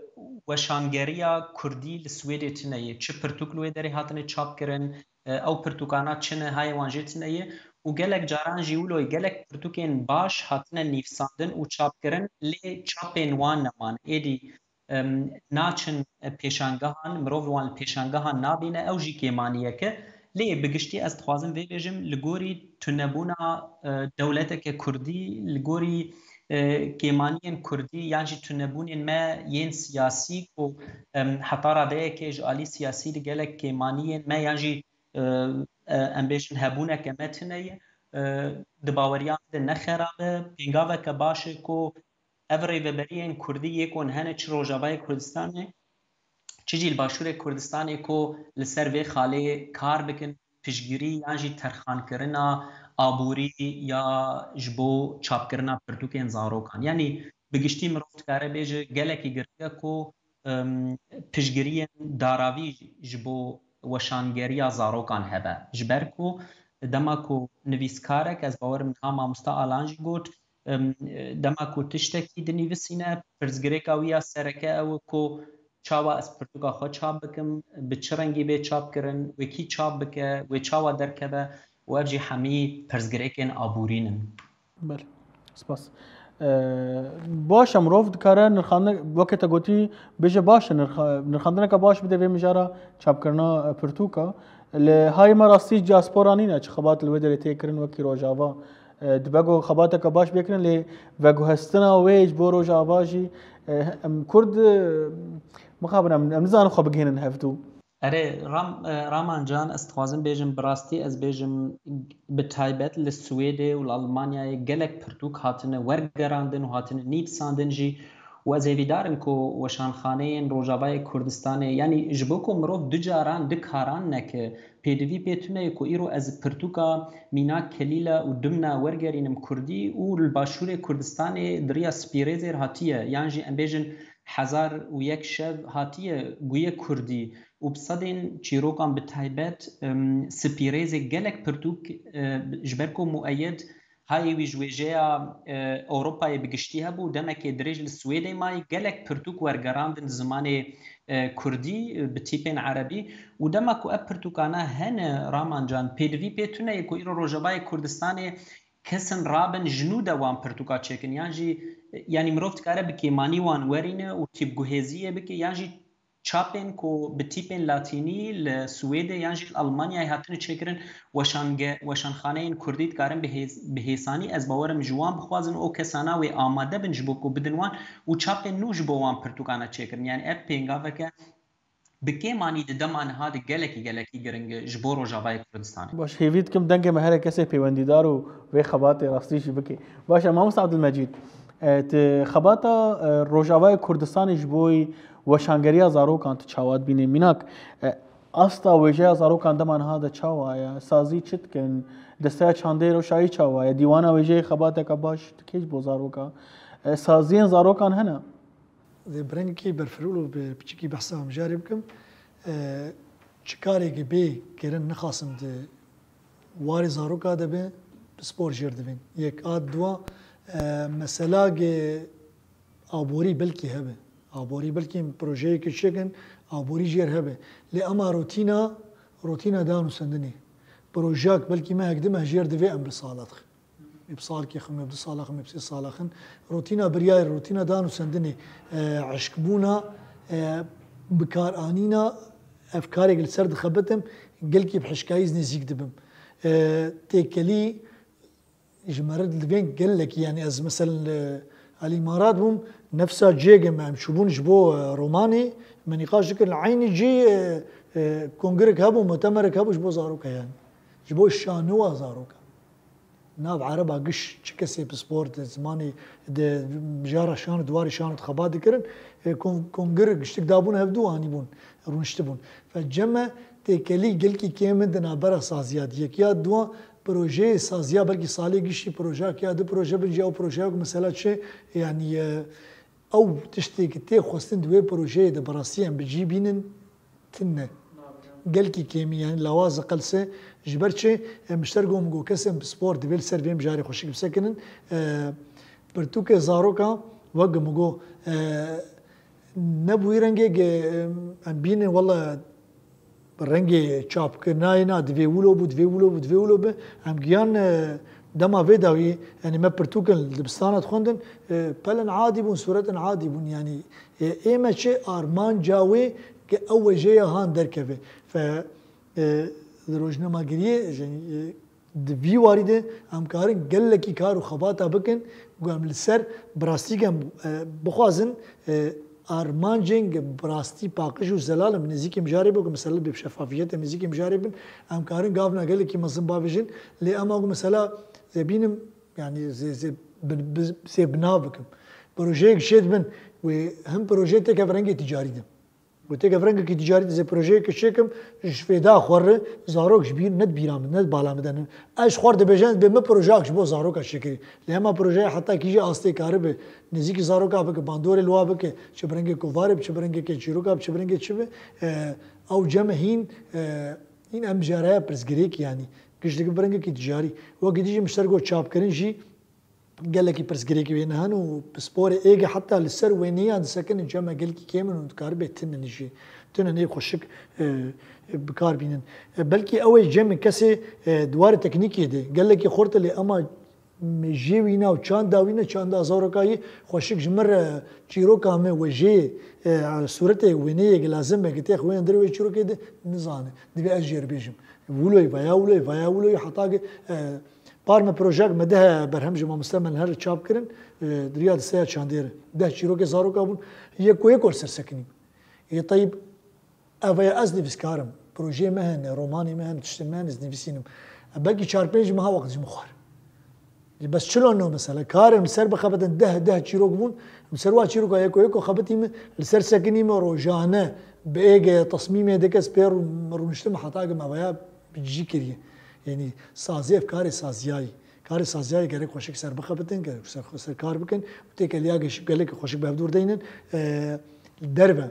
weşangeriya Kurdî li Swêdê tune ye. Çi pirtûk li wê derê hatine çap kirin, e, ew pirtûkana çi ne, hayê wan jê tune ye. Û gelek caran jî wilo ye, gelek pirtûkên baş hatine nivîsandin û çap kirin, lê çapên wan nemane. Êdî, em, naçin, e, pêşangehan, mirov li wan li pêşangehan nabîne, ew jî kêmaniyek e. Lê bi giştî ez dixwazim vê bêjim, li gorî tunebûna, e, dewleteke Kurdî, li gorî, e, kêmaniyên Kurdî yan jî tunebûnên me yên siyasî ku, em, heta radeyekê ji alî siyasî li gelek kêmaniyên me yan jî, e, e, em bêjin hebûneke me tune ye, e, di baweriya min de ne xerab e. Pêngaveke baş e ku ev rêveberiyên Kurdî yê ku hene çi Rojavayê Kurdistanê, çi jî li Başûrê Kurdistanê ku li ser vê xalê kar bikin, piştgirî yan jî terxankirina aborî ya ji bo çapkirina pirtûkên zarokan. Yanî bi giştî mirov dikare bêje gelekî giring e ku, em, piştgiriyên daravî ji bo weşangeriya zarokan hebe. Ji ber ku dema ku nivîskarek, ez bawerim niha mamosta Alan jî got, em, dema ku tiştekî dinivîsîne, pirsgirêka wî ya sereke ew e ku çawa ez pirtûka xwe çap bikim, bi çi rengî bê çap kirin, wê kî çap bike, wê çawa derkeve û ev jî hemî pirsgirêkên aborî ne. Belê. Spas. Ee, baş e, mirov dikare nirxandin, weke te gotî, bêje baş e, nirxa-, nirxandineke baş bide vê mijara çapkirina, e, pirtûka. Li hayê me rastî diaspora nîne, çi xebat li wê derê tê kirin wekî Rojava. E, dibe ku xebateke baş bê kirin, lê veguhestina wê ji bo Rojava jî, e, em Kurd, e, mixabin em, em nizanin xwe bigihînin hevdû. Erê, Ram-, e, Raman Can, ez dixwazim bêjim, bi rastî ez bêjim, bi taybet li Swêdê û li Almanyayê gelek pirtûk hatine wergerandin û hatine nivîsandin jî. Û ez hêvîdar im ku weşanxaneyên Rojavayê Kurdistanê, yanî ji bo ku mirov du caran, du karan neke, pêdivî pê tune ye ku îro ez pirtûka mînak Kelîle û Dumne wergerînim Kurdî û li Başûrê Kurdistanê di riya Spîrêzê re hatiye, yan jî em bêjin Hezar û Yek Şev hatiye guye Kurdî. Û bi sedên çîrokan bi taybet, em, Spîrêzê gelek pirtûk, e, ji ber ku Mueyed hayê wî ji wêjeya, e, Ewropayê bi giştî hebû, demekê dirêj li Swêdê mayî, gelek pirtûk wergerandin zimanê, e, Kurdî, e, bi tîpên Erebî. Û dema ku ev pirtûkana hene, Raman Can, pêdivî pê tune ye ku îro Rojavayê Kurdistanê kesin rabin ji nû de wan pirtûka çêkin, yan jî, e, yanî mirov dikare bi kêmanî wan werîne û tîpguhêziyê bike, yan jî çapên ku bi tîpên latînî li Swêdê yan jî li Almanyayê hatine çêkirin, weşange-, weşanxaneyên Kurdî dikarin bi hêz-, bi hêsanî, ez bawer im, ji wan bixwazin û kesana wê amade bin ji bo ku bidin wan û çapên nû ji bo wan pirtûkana çêkirin. Yanî ev pêngaveke bi kêmanî di dema niha de gelekî, gelekî giring e ji bo Rojavayê Kurdistanê. Baş, hêvî dikim dengê me here kesê peywendîdar û vê xebatê rastî jî bike. Baş e, Mamoste Abdulmecîd, e, tu xebata, e, Rojavayê Kurdistanê ji bo weşangeriya zarokan tu çawa dibînî? Mînak, e, asta wêjeya zarokan dema niha de çawa ye? Sazî çi dikin? Desteya çandê roşayî çawa ye? Dîwana wêjeyê xebateke baş dike ji bo zaroka? E, saziyên zarokan hene? Dê bi rengekî berfirûl û bi piçikî behsa mijarê bikim. E, çi karekî bê kirin nixasim di warê zaroka de be, pispor jêr divên. Yek a dua, e, mesela ge aborî belkî hebe. Aborî belkî projeyekê çêkin, aborî jêr hebe. Lê ema rotîna, rotîna dan û sendinê. Projeyek belkî mehek di meh jêr divê em bi sala dixin. Em bi salkê xin, em bi du sala xin, em bi sê sala xin. Rotîna biryar, rotîna dan û sendinê, e, eşkbûna, e, bikaranîna, ev karek li ser dixebitim, gelkî bi hişkayî ez nêzîk dibim. E, têkelî ji me re divên gelekî, yanî ez meselen li, li Îmarat bûm, nefsa cêgê me em çûbûn ji bo, e, romanê, me nîqaş dikirin, li eynî cî, e, E, kongrek hebû, mutemerek hebû ji bo zaroka yani. Ji bo şanowa zaroka. Nav ereba giş çi kesê pispor di zimanê di mijara şan û di warê şan û di xebat dikirin. E, kon-, kongir giştik dabûn hevdû anîbûn, rûniştibûn. Fe cem e têkelî gelkî kêm in di navbera saziya di yekiya duwa projeyê saziya belkî salê giştî projeyek ya du proje bin jî ew projeya ku mesela çi yani, e, ew tiştê ki tê xwestin di wê projeyê de bi rastî em bi cî bînin, tune. Gelkî kêmî, yani lawa ziqelse, ji ber çi, em ji ter got, min got, kesên pispor divê li ser vê mijarê xweşik bisekinin. E, pirtûkê zaroka, wek min got, e, ne bi wî rengê ge, em bînin, wele bi rengê çapkirina yê na, divê wilo bû, divê wilo bû, divê wilo bi. Em giyan, e, dema vê dawî, yani me pirtûkin li dibistana dixwendin, e, pelin adî bûn, sûretin adî bûn, yani, e, ê me çi armanca wê ke ew wejêya han derkeve. Fe, e, di rojnamegeriyê, yani, e, di vî warî de em karin gelekî kar û xebata bikin, ku em li ser bi rastî em, e, bixwazin, e, armancên bi rastî paqij û zelal in, nêzîkî mijarê bû, ku mesela bi şefafiyetê nêzîkî mijarê bin, em karin gavna gelekî mezin bavêjin, lê ema ku mesela zê bînim, yani zê, zê, bi, bi, zê binav bikim. Projeyek çê dibin, wê him projeyê têkeve rengê ticarî de. Û têkeve rengekî ticarî dizê projeyeke çêkim, ji fêda xwe re zarok ji bîr, ne di bîra min, ne di bala min de ne. Ez ji xwe re dibêjim, dibê min projeyek ji bo zaroka çêkirî. Lê hema projeya heta kî jî astê karibe nêzîkî zaroka bike, bandorê li wa bike, çi bi rengê kovarê be, çi bi rengekê çîroka be, çi bi rengê çi be, e, ew cem e hîn, e, hîn em mijaraya pirsgirêkî, yanî, giştî bi rengekî ticarî. Wekî dî jî min ji ser got çapkirin jî, gelekî pirsgirêkî wê ne hene û pisporê êgê heta li ser wêneyan disekinin cem e gelkî kêm in û dikaribe tinin jî. Tinin ê xweşik, e, e, bi kar bînin. E, belkî ew ê cem e kesê, e, di warê teknîkê de gelekî xurt e lê ema jê wîna û çanda wîne, çanda zarokayî xweşik ji min re çîroka me wejê, e, sûretê wêneyê lazim e, ki têx wêne derê wê çîrokê de nizane. Divê ez jê re bêjim. Wilo ye, veya wilo ye, veya wilo ye, heta ki, e, Par me projeyek me deh berhem ji mamoste Menher re çap kirin, e, di riya di seya çandê re. Deh çîrokê zaroka bûn. Yeko yeko li ser sekinî. Ê teyb, ev e, ez nivîskar im. Projeyê me hene, romanê me hene, tiştên me hene, ez nivîsînim. E, belkî çar pênc meha wext ji min xwar. Bes çilo no mesela, karin li ser bixebitin deh, deh çîrok bûn, li ser wa çîroka yeko yeko xebitî min, li ser sekinî min rojane, bi êge tesmîmê dike, ez pê rû-, rûniştim heta ki me veya bi cî kiriye. Yanî sazê ev karê saziyayî. Karê saziyayî gerek xweşik ser bixebitin, gerek ser xwe ser kar bikin û têkeliya geş-, gelek xweşik bi hevdûr deynin. E, derve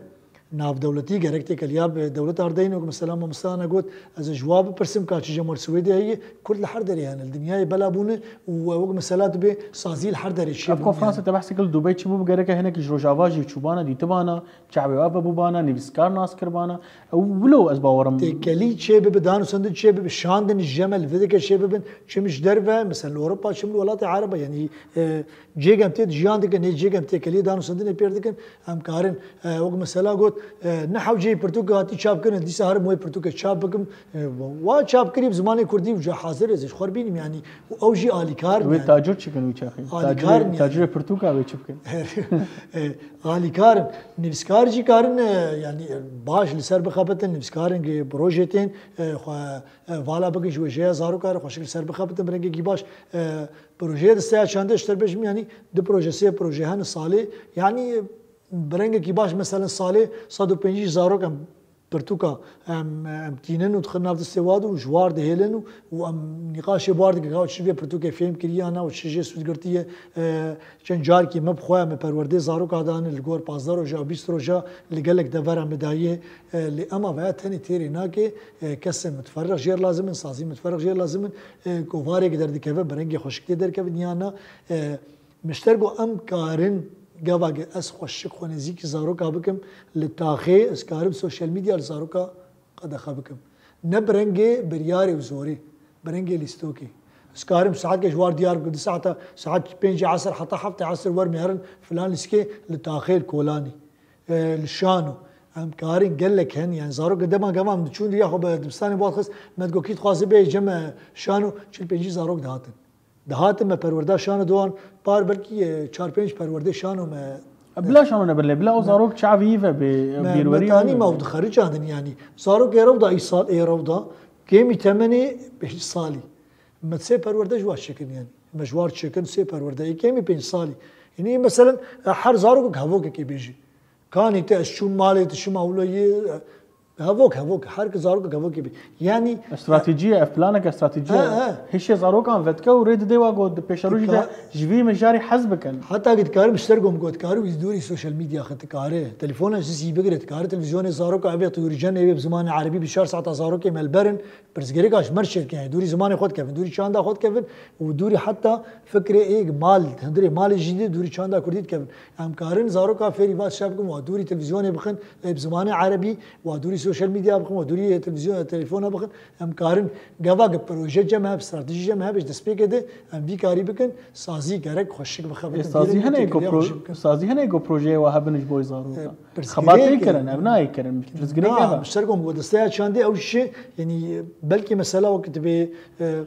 navdewletî gerek têkeliya bi dewleta re deynin. Wek mesela mamoste Ana got, ez ê ji wa bipirsim ka çi Cemal Swêdê heye, Kurd li her derê hene, li dinyayê bela bûne û wek mesela dibê sazî li her derê çêbûne. Ev konferansa te behsê kir li Dubey çi bû, gereke hinekî ji Rojava jî çûbana, dîtibana, çavê we vebûbana, nivîskar nas kiribana. Ew wilo ez bawerim. Têkelî çê bibe, danûstendin çê bibe, şandin ji me li vê dike çê bibin. Çim ji derve, mesela li Ewropa, çim li welatê Ereba, yanî, e, cêgem tê jiyan dikin, nê cêgem têkelî danûstendinê pêr dikin, em karin, e, wek mesela got, e, ne hewceyî pirtûk hatî çap kirin, dîsa herim wê pirtûke çap bikim. E, wa çap kirî bi zimanê kurdî û cihazir ez ji xwe bînim, yanî û ew jî alîkar in, Wê yanî. Tacir çi kin wî çaxê? Alîkar in, yanî. Tacirê pirtûka wê çi bikin? E, alîkar in. Nivîskar jî karin, e, yanî, e, baş li ser bixebitin, nivîskarin ki bi rojê tên, e, xwe, e, vala bikin ji wêjeya zaroka re xweşik li ser bixebitin, bi rengekî baş, e, projeyê de seya çandê ji te bêjim, yanî du proje, sê proje hene salê, yanî, e, bi rengekî baş, meselen salê sed û pêncî zarok em pirtûka em, em tînin û dixin nav destê wa de û ji war dihêlin û, û em nîqaşê bi war dikin, ka çi vê pirtûkê fêm kiriye ya na û çi jê sûd girtiye. E, çend carkî me bi xwe, me perwerdê zaroka dane li gor pazdeh roja û bîst roja li gelek devera me daye. E, lê ema veya tenê têrê nake, e, kesê mitferrix jêr lazim in, sazî mitferrix jêr lazim in, e, kovarek derdikeve, bi rengê xweşik tê derkevin ya na, e, Min ji te re got, em karin gava ge ez xweşik xwe nêzîkî zaroka bikim, li taxê ez karim sosyal medya li zaroka qedexe bikim. Ne bi rengê biryarê û zorê, bi rengê lîstokê. Ez karim saetke ji war diyar bikim, di saeta, saet pêncê esir heta heftê esir wer mêrin filan lîstikê li taxê, li kolanê, e, li şano. Em karin gelek hene, yani zarok dema gava em diçûn diya xwe bi dibistanê bi xist, me digot kî dixwaze bê cem e şano, çil pêncî zarok dihatin. Dihatin me perwerda şano dowan, par belkî, e, çar pênc perwerdê şano me Bila şano nebir lê, bila o zarok çavî ve bê bîrwerî. Me tanî me ew dixericandin, yanî zarokê rewda îsal ê rewda kêmî temenê pênc salî. Me sê perwerde ji war çêkin, yanî me ji war çêkin sê perwerde ê kêmî pênc salî. Yanî meselen, e, her zarokek hevokekê bêjî. Kanî te ez çûm malê, tu çima wilo yê, e, hevok, hevok, her ki zarokek hevokê bê. Yanî Stratejiye, ev planeke stratejiye. He, he. Hişê zarokan vedike û rê dide wa ku di pêşerojî de ji vî mijarî hez bikin. Heta ki dikarim ji ser gom gotkari û ji dûrî sosyal medya xwe dikare. Telefona ji zî bigire, dikare televîzyonê zaroka eve tûrî cen ê bi zimanê erebî bi çar saeta zarokê me li berin. Pirsgirêka ji me re çêdikin, yani dûrî zimanê xwe dikevin, dûrî çanda xwe dikevin û dûrî heta fikrê ê mal, hundirê malê jî dê dûrî çanda kurdî dikevin. Em karin zaroka fêrî va tişta bikin, wa dûrî televîzyonê bixin, ê bi zimanê erebî, wa dûrî sosyal medya bixin, wa dûrî televîzyon, telefona bixin. Em karin gava ki proje cem hebe, stratejî cem hebe, ji destpêkê de em vî karî bikin, sazî gerek xweşik bixebin. Ê, sazî hene ku pro-, sazî hene ku projeyê wa hebin ji bo zaroka. Xebatê kirin, ev nayê kirin. Pirsgirêk ev e. Ser kom ku desteya çandê ew şişê, yanî belkî mesela wek dibê, e,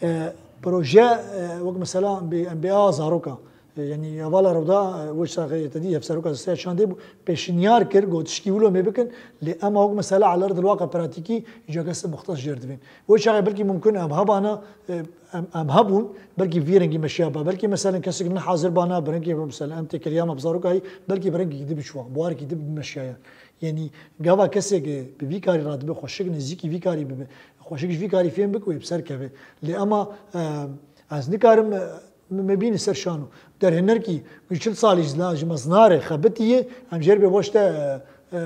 e, proje, e, wek mesela bê M B A zaroka. E, yanî hevala rewda, e, wek saxê te dî hevseroka desteya çandê bû, pêşinyar kir, got tişkî wilo me bikin, lê ema wek mesela eler dilwaka pratîkî, îca kes muxtes jêr dibên. Wek çaxê belkî mumkin em hebana, e, em, em hebûn, belkî vî rengî meşiya ba. Belkî meselen kesek ne hazir bana, bi rengî meselen em têkiliya me bi zarokayî, belkî bi rengî di biçûwa, bi warekî di bimeşiyaya. Yanî gava kesek bi vî karî radibe, xweşik nêzîkî vî karî bibe, xweşik ji vî karî fêm bike û ê bi ser keve. Lê ema, e, ez nikarim, e, me, me bîne ser şano. Derhinerkî ku çil salî ji la, ji mezinare xebitiye, em jêr bê boşte, e, e,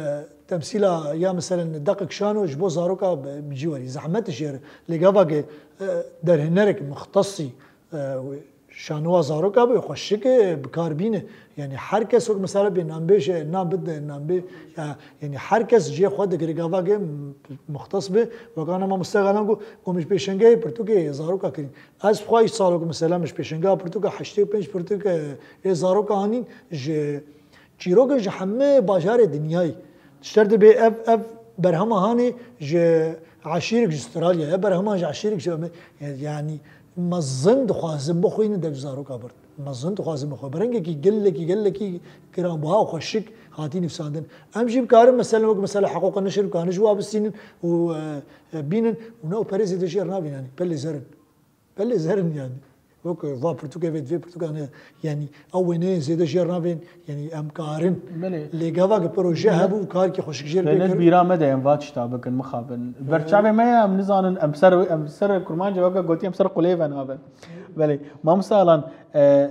temsîla ya meselen deqek şano ji bo zaroka bi, bi cî werî. Zehmet jêr. Lê gava ke, e, derhinerek muxtesî, e, şanowa zaroka be, xweşik e, bi kar bîne. Yanî her kes wek mesela bê nanbêj e, nan bide, nanbê, ya, yanî her kes cihê xwe digire gava ke muxtes be. Wek ana mamoste Galan ku, ku min ji pêşengehê pirtûkê zaroka kirîn. Ez xwe îsal wek mesela min ji pêşengeha pirtûka heştê û pênc pirtûk, e, ê zaroka anîn ji çîrokên ji hemê bajarê dinyayê. Ji te re dibê ev, ev berhema hanê ji eşîrek ji Australya, ev berhema ji eşîrek ji Amer-, yanî mezin dixwazin bixwînin dev ji zaroka birin. Mezin dixwazin bixwe. Bi rengekî gelekî, gelekî giranbuha û xweşik hatî nivîsandin. Em jî bikarin mesela wek mesela heqûqa neşir bikarin ji wa bistînin û, e, e, bînin û ne û perê zêde jê re navînin, yanî pelê zer in. Pelê zer in yanî. Wek va pirtûkê vê, divê pirtûkan, yanî ew wêneyên zêde jê re navên, yanî em karin. Belê. Lê gava ki proje hebû û karkî xweşik jê re pê kirin. Bîra me de em va tişta bikin, mixabin. Ber çavê me ye, em nizanin, em ser, em ser kurmancê weke gotî, em ser qulê ve nabin. Belê. Mamoste Alan, e,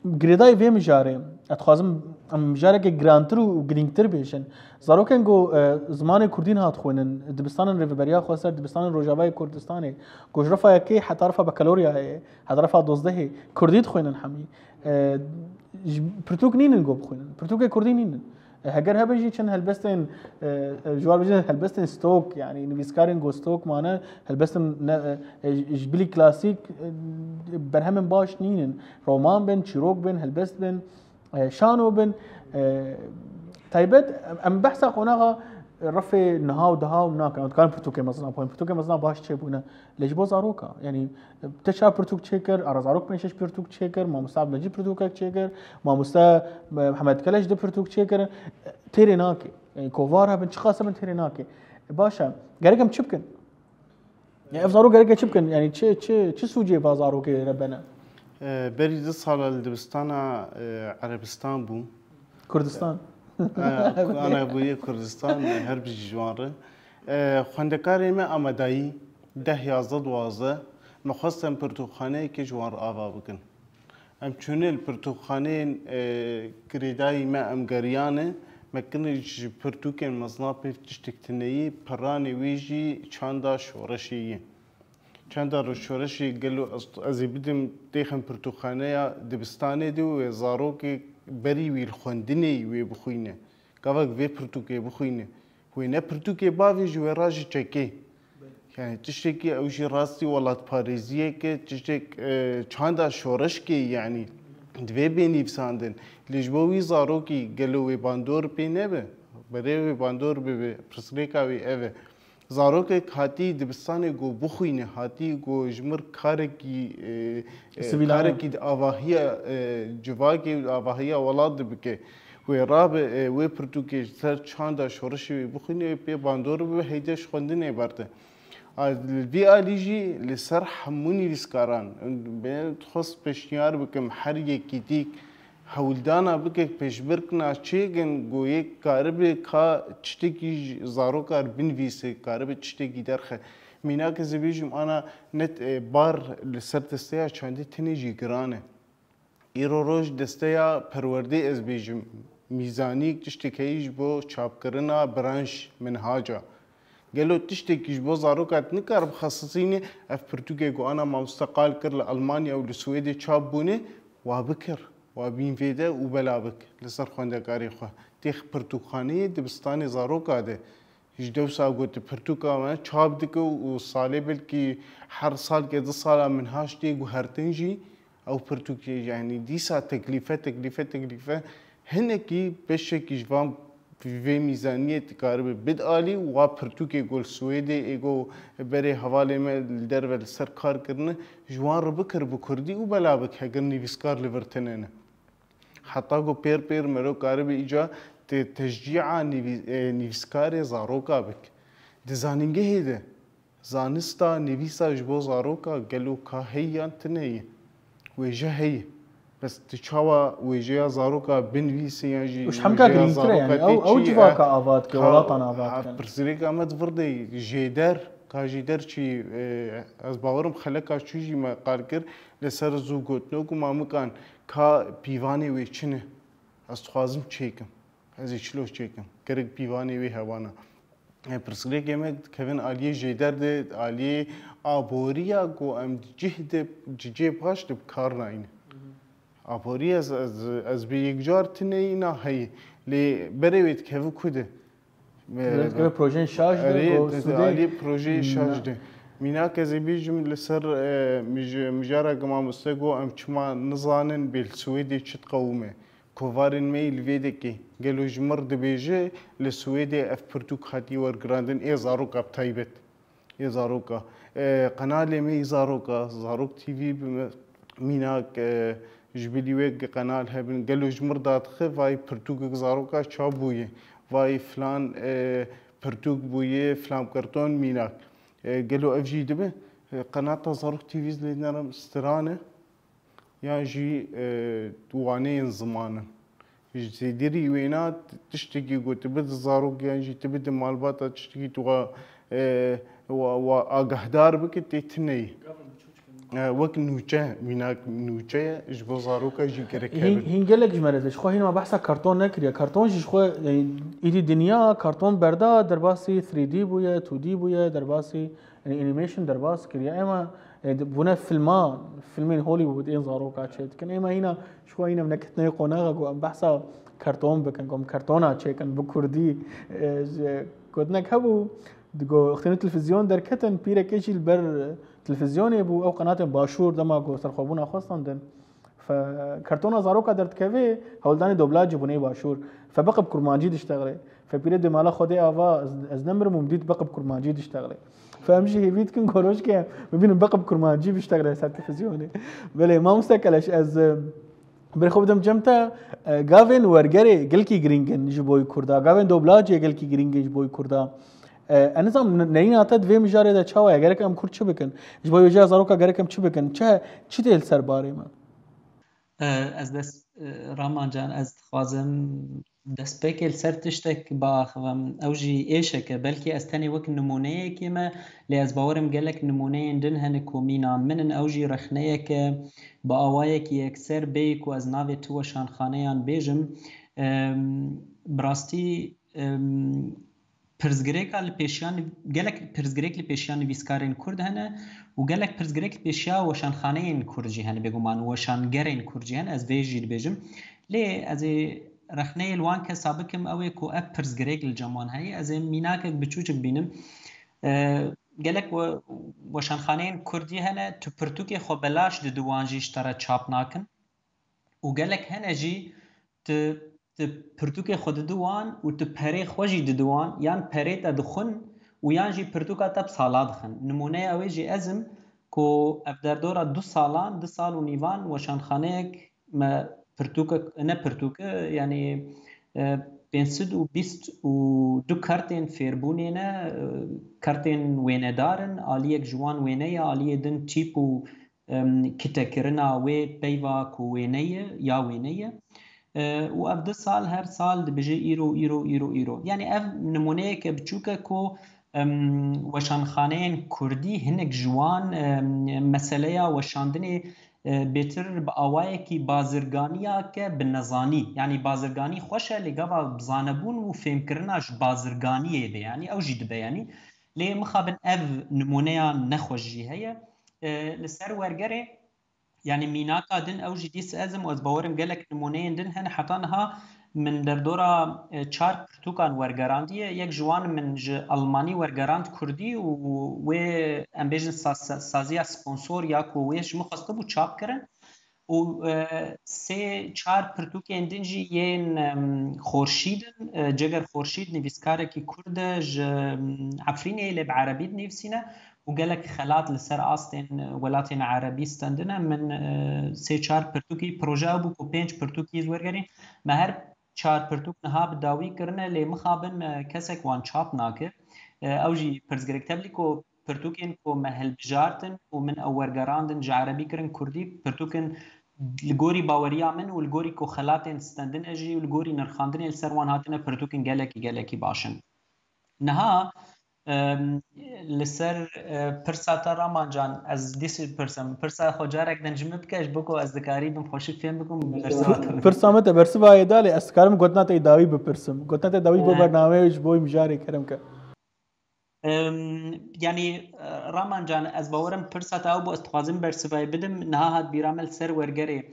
girêdayî vê mijarê, ez dixwazim em mijareke girantir û girîngtir bêjin. Zarokên ku, e, zimanê kurdî niha dixwînin, dibistanên Rêveberiya Xweser, dibistanên Rojavayê Kurdistanê, ku ji refa yekê heta refa bakaloryayê, heta refa dozdehê, kurdî dixwînin hemî. E, ji, pirtûk nînin ku bixwînin. Pirtûkê kurdî nînin. E, heger hebe jî çend helbestên, e, e, ji war bijî helbestên stok, yanî nivîskarên ku stok mane, helbestên ne, e, e, ji bilî klasîk, e, berhemên baş nînin. Roman bin, çîrok bin, helbest bin. E, şano bin, e, taybet, em, em behsa qonaxa refê niha û daha û nakin. Em dikarin pirtûkê mezin bixwin. Pirtûkê mezin baş çêbûne. Lê ji bo zaroka. Yanî, te çawa pirtûk çêkir? Ara zarok pênc şeş pirtûk çêkir. Mamoste Abdulmecîd pirtûkek çêkir. Mamoste, e, Mihemed Keleş du pirtûk çêkirin. Têrê nake. Yanî, kovar hebin, çiqas hebin têrê nake. E, baş e. Gerek em çi bikin? Ya ev zarok gerek çi bikin? Yanî çi, çi, çi sûcê va zarokê re bene? E, berî du sala li dibistana, e, Erebistan bûm. Kurdistan. E, ana bûye Kurdistan, e, her bijî ji wan re. E, xwendekarê me amadayî, deh, yazdeh, duwazdeh, me xwest em pirtûkxaneyekê ji wan re ava bikin. Em çûne li pirtûkxaneyên, e, girêdayî me em geriyane, me kinê ji pirtûkên mezin pêv tiştek tune ye, piranê wê jî çanda şoreşê ye. Çanda şoreşê gelo ez, ez ê bidim têxin pirtûkxaneya dibistanê de û zarokê berî wî li xwendinê wê bixwîne. Gavek vê pirtûkê bixwîne. Wê ne pirtûkê bavê ji wê ra jî çekê. Yani tiştekî ew jî rastî welatparêziyek e, tiştek, e, çanda şoreşkê yani divê bê nivîsandin. Lê ji bo wî zarokî gelo wê bandor pê nebe? Berê wê bandor bibe, pirsgirêka wê ev e. Zarokek hatî dibistanê ku bixwîne, hatî ku ji mir karekî, e, e, karekî di avahiya, e, civakê û avahiya welat de bike. Wê rabe, e, wê pirtûkê ji ser çanda şoreşê wê bixwîne, wê pê bandor bibe, heyde ji xwendinê berde. A, li vî alî jî li ser hemû nivîskaran, bê dixwest pêşniyar bikim, her yekî dîk hewldana bike, pêşbirkina çêkin, ku yek karibe ka tiştekî ji zaroka re binivîse, karibe tiştekî derxe. Mînak ez ê bêjim, ana net, e, bar li ser desteya çandê tenê jî giran e. Îro roj desteya perwerdê ez bêjim, mîzanî tiştek heyî ji bo çapkirina branş, minhaca. Gelo tiştekî ji bo zaroka te nikare bixesisînî, ev pirtûkê ku ana mamoste qal kir li Almanya û li Swêdê çap bûne, wa bikir, wa bîn vê de û bela bik li ser xwendekarê xwe. Têx pirtûkxaneyê dibistanê zaroka de. Ji dewsa got pirtûka me çap dike û salê belkî her salke du sala minhaj tê guhertin jî ew pirtûkê, yanî dîsa teklîfe, teklîfe, teklîfe hinekî beşekî ji van vê mîzaniyê dikaribe bid alî û wa pirtûkê ku li Swêdê ê ku berê hevalê me li derve li ser kar kirine, ji wan re bikir bi kurdî û bela bik heger nivîskar li vir tune ne. Heta ku pêr pêr mero karibe îca te teşcîa nivî-, e, nivîskarê zaroka bik. Di zanîngehê de zanista nivîsa ji bo zaroka gelo ka heye yan tune ye? Wêje heye. Bes tu çawa wêjeya zaroka binivîsî yan jî Û ji hemka wêjeya girîngtir e, zaroka yani, tê ew, ew çi ye? Civaka E, ava dike, ka-, welatan ava ha, dike. Pirsgirêka me di vir de jêder, ka jêder çi, e, ez bawerim xeleka çû jî me qal kir, li ser zû gotino ku mamikan ka pîvanê wê çi ne? Ez dixwazim çêkim. Ez ê çilo çêkim. Gerek pîvanê wê hewana. E, pirsgirêkê me dikevin aliyê jêder de, aliyê aboriya ku em di cih de, di cihê baş de bi kar nayîne. Aboriya ez, ez, ez bi yekcar tineyî na heyî. Lê berê wê dikeve ku de? Dikeve projeyên şaş de, Erê, go te-, sûdê aliyê projeyê şaş de. Mînak ez ê bêjim li ser, e, mij-, mijara ku mamoste got, em çima nizanin bê li Swêdê çi diqewime. Kovarên me yî li vê dekê. Gelo ji mir dibêje, li Swêdê ev pirtûk hatiye wergirandin, ê zaroka bi taybet. Ê zaroka. E, qenalê me yî zaroka, Zarok T V bi me, mînak, e, ji bilî wê qenal hebin. Gelo ji mir dadixe, vay pirtûkek zaroka çap bûye. Vay filan, e, pirtûk bûye, filan karton mînak. E, gelo ev jî dibe? E, qenata Zarok T V lê nerim strane. Yan jî, e, waneyên ziman in. Ji zêdirî wêna tiştekî ku tu bide zarok yan jî tu bide malbata tiştekî tu wa, e, wa, wa agahdar bike tê tune ye. E, wek nûçe, mînak nûçe ye, ji bo zaroka jî gerek Hîn, hebe. Hîn gelek ji me re de, ji xwe hîn me behsa karton nekiriye. Karton jî ji xwe, e, îdî dinya karton berda, derbasî three D bûye, two D bûye, derbasî Yanî animation derbas kiriye. Ema, e, di-, bûne filma, filmên Hollywood ên zaroka çê dikin. Ema hîna ji xwe hîna neketine qonaxa ku em behsa karton bikin, ku em kartona çêkin bi kurdî. E, ji, gotinek hebû, digo, wextê televîzyon derketin, pîrekê jî li ber televîzyonê bû, ew qenatên başûr dema ku serxwebûna xwe standin. Fe-, kartona zaroka derdikeve, hewldanê doblajê bûne başûr. Fe beqe bi kurmancî diştexile. Fe pîrê dê mala Xwedê ava, ez, ez nemirim û min dît beqe bi kurmancî diştexile. Fe em jî hêvî dikin ku rojke bibînin beqe bi kurmancî biştexile ser televîzyonê. Belê, mamoste Keleş, ez, e, berê xwe bidim cem te, e, gavên wergerê gelkî girîng in ji boyî kurda, gavên doblajê gelkî girîng in ji boyî kurda. E, ez nizam, n-, neyîna te di vê mijarê de çawa ye? Gerek em kurd çi bikin? Ji bo wêjeya zaroka gerek em çi bikin? Çi, çi tê li ser barê me? E, ez dest, e, Rahman can, ez dixwazim destpêkê li ser tiştek biaxivim. Ew jî êşek e. Belkî ez tenê wek nimûneyekê me, lê ez bawerim gelek nimûneyên din hene ku mîna min in. Ew jî rexneyek e, bi awayekî yekser bê ku ez navê tu weşanxaneyan bêjim. Em, bi rastî, em, pirsgirêka li pêşiya niv-, gelek pirsgirêk li pêşiya nivîskarên kurd hene û gelek pirsgirêk li pêşiya weşanxaneyên kurd jî hene, bêguman weşangerên kurd jî hene, ez vê jî dibêjim. Lê ez ê rexneyê li wan kesa bikim, ew ê ku ev pirsgirêk li cem wan heye. Ez ê mînakek biçûçik bînim. E, gelek we-, weşanxaneyên kurdî hene, tu pirtûkê xwe belaş didi wan jî ji te re çap nakin. Û gelek hene jî tu, tu pirtûkê xwe didi wan û tu perê xwe jî didi wan, yan perê te dixwin û yan jî pirtûka te bi sala dixin. Nimûneya wê jî ez im ku ev derdora du salan, du sal û nîvan weşanxaneyek me pirtûkek, ne pirtûke, yanî E, pênc sed û bîst û du kartên fêrbûnê ne, e, kartên wênedar in, aliyek ji wan wêne ye, aliyê din tîp û, em, kitekirina wê peyva ku wêne ye, ya wêne ye. E, û ev du sal, her sal dibêje îro, îro, îro, îro. Yanî ev nimûneyeke biçûk e ku, em, weşanxaneyên kurdî hinek ji wan, em, meseleya weşandinê e, bêtir bi awayekî bazirganiyake bi nezanî. Yanî bazirganî xweş e, lê gava zanebûn û fêmkirina ji bazirganiyê de, yanî ew jî dibe, yanî. Lê mixabin ev nimûneya nexweş jî heye. E, li ser wergerê, yanî mînaka din ew jî dîs ez im û ez bawerim gelek nimûneyên din hene. Heta niha min derdora, e, çar pirtûkan wergerandiye. Yek ji wan min ji Almanî wergerand kurdî û wê, em bêjin, sa-, sa-, saziya sponsor ya ku wê ji min xwestibû çap kirin. Û, e, sê çar pirtûkên din jî yên, em, Xorşîd in. E, Ceger Xorşîd nivîskarekî kurd e, ji, em, Efrînê, lê bi erebî dinivîsîne û gelek xelat li ser astên welatên erebî stendine. Min, e, sê çar pirtûkî, proje ew bû ku pênc pirtûkî ez wergerîn. Me her çar pirtûk niha bi dawî kirine, lê mixabin, e, kesek wan çap nake. E, ew jî pirsgirêk, tevlî ku pirtûkên ku me hilbijartin û min ew wergerandin, ji erebî kirin kurdî, pirtûkin li gorî baweriya min û li gorî ku xelatên stendine jî û li gorî nirxandinê li ser wan hatine pirtûkin gelekî, gelekî baş in. Niha, em, li ser, e, pirsa te, Raman Can, ez dîsî pirsim. Pirsa xwe carek din ji min bike, ji bo ku ez dikarîbim xweşik fêm bikim, bersiva te bidim. Pirsa me te bersiva yê da, lê ez dikarim gotina te dawî bipirsim. Gotina te dawî ji bo, e, bernameyê, ji bo mijarê, kerem ke. Em, yanî, e, Raman Can, ez bawerim pirsa te ew bû, ez dixwazim bersivayê bidim. Niha hat bîra me li ser wergerê.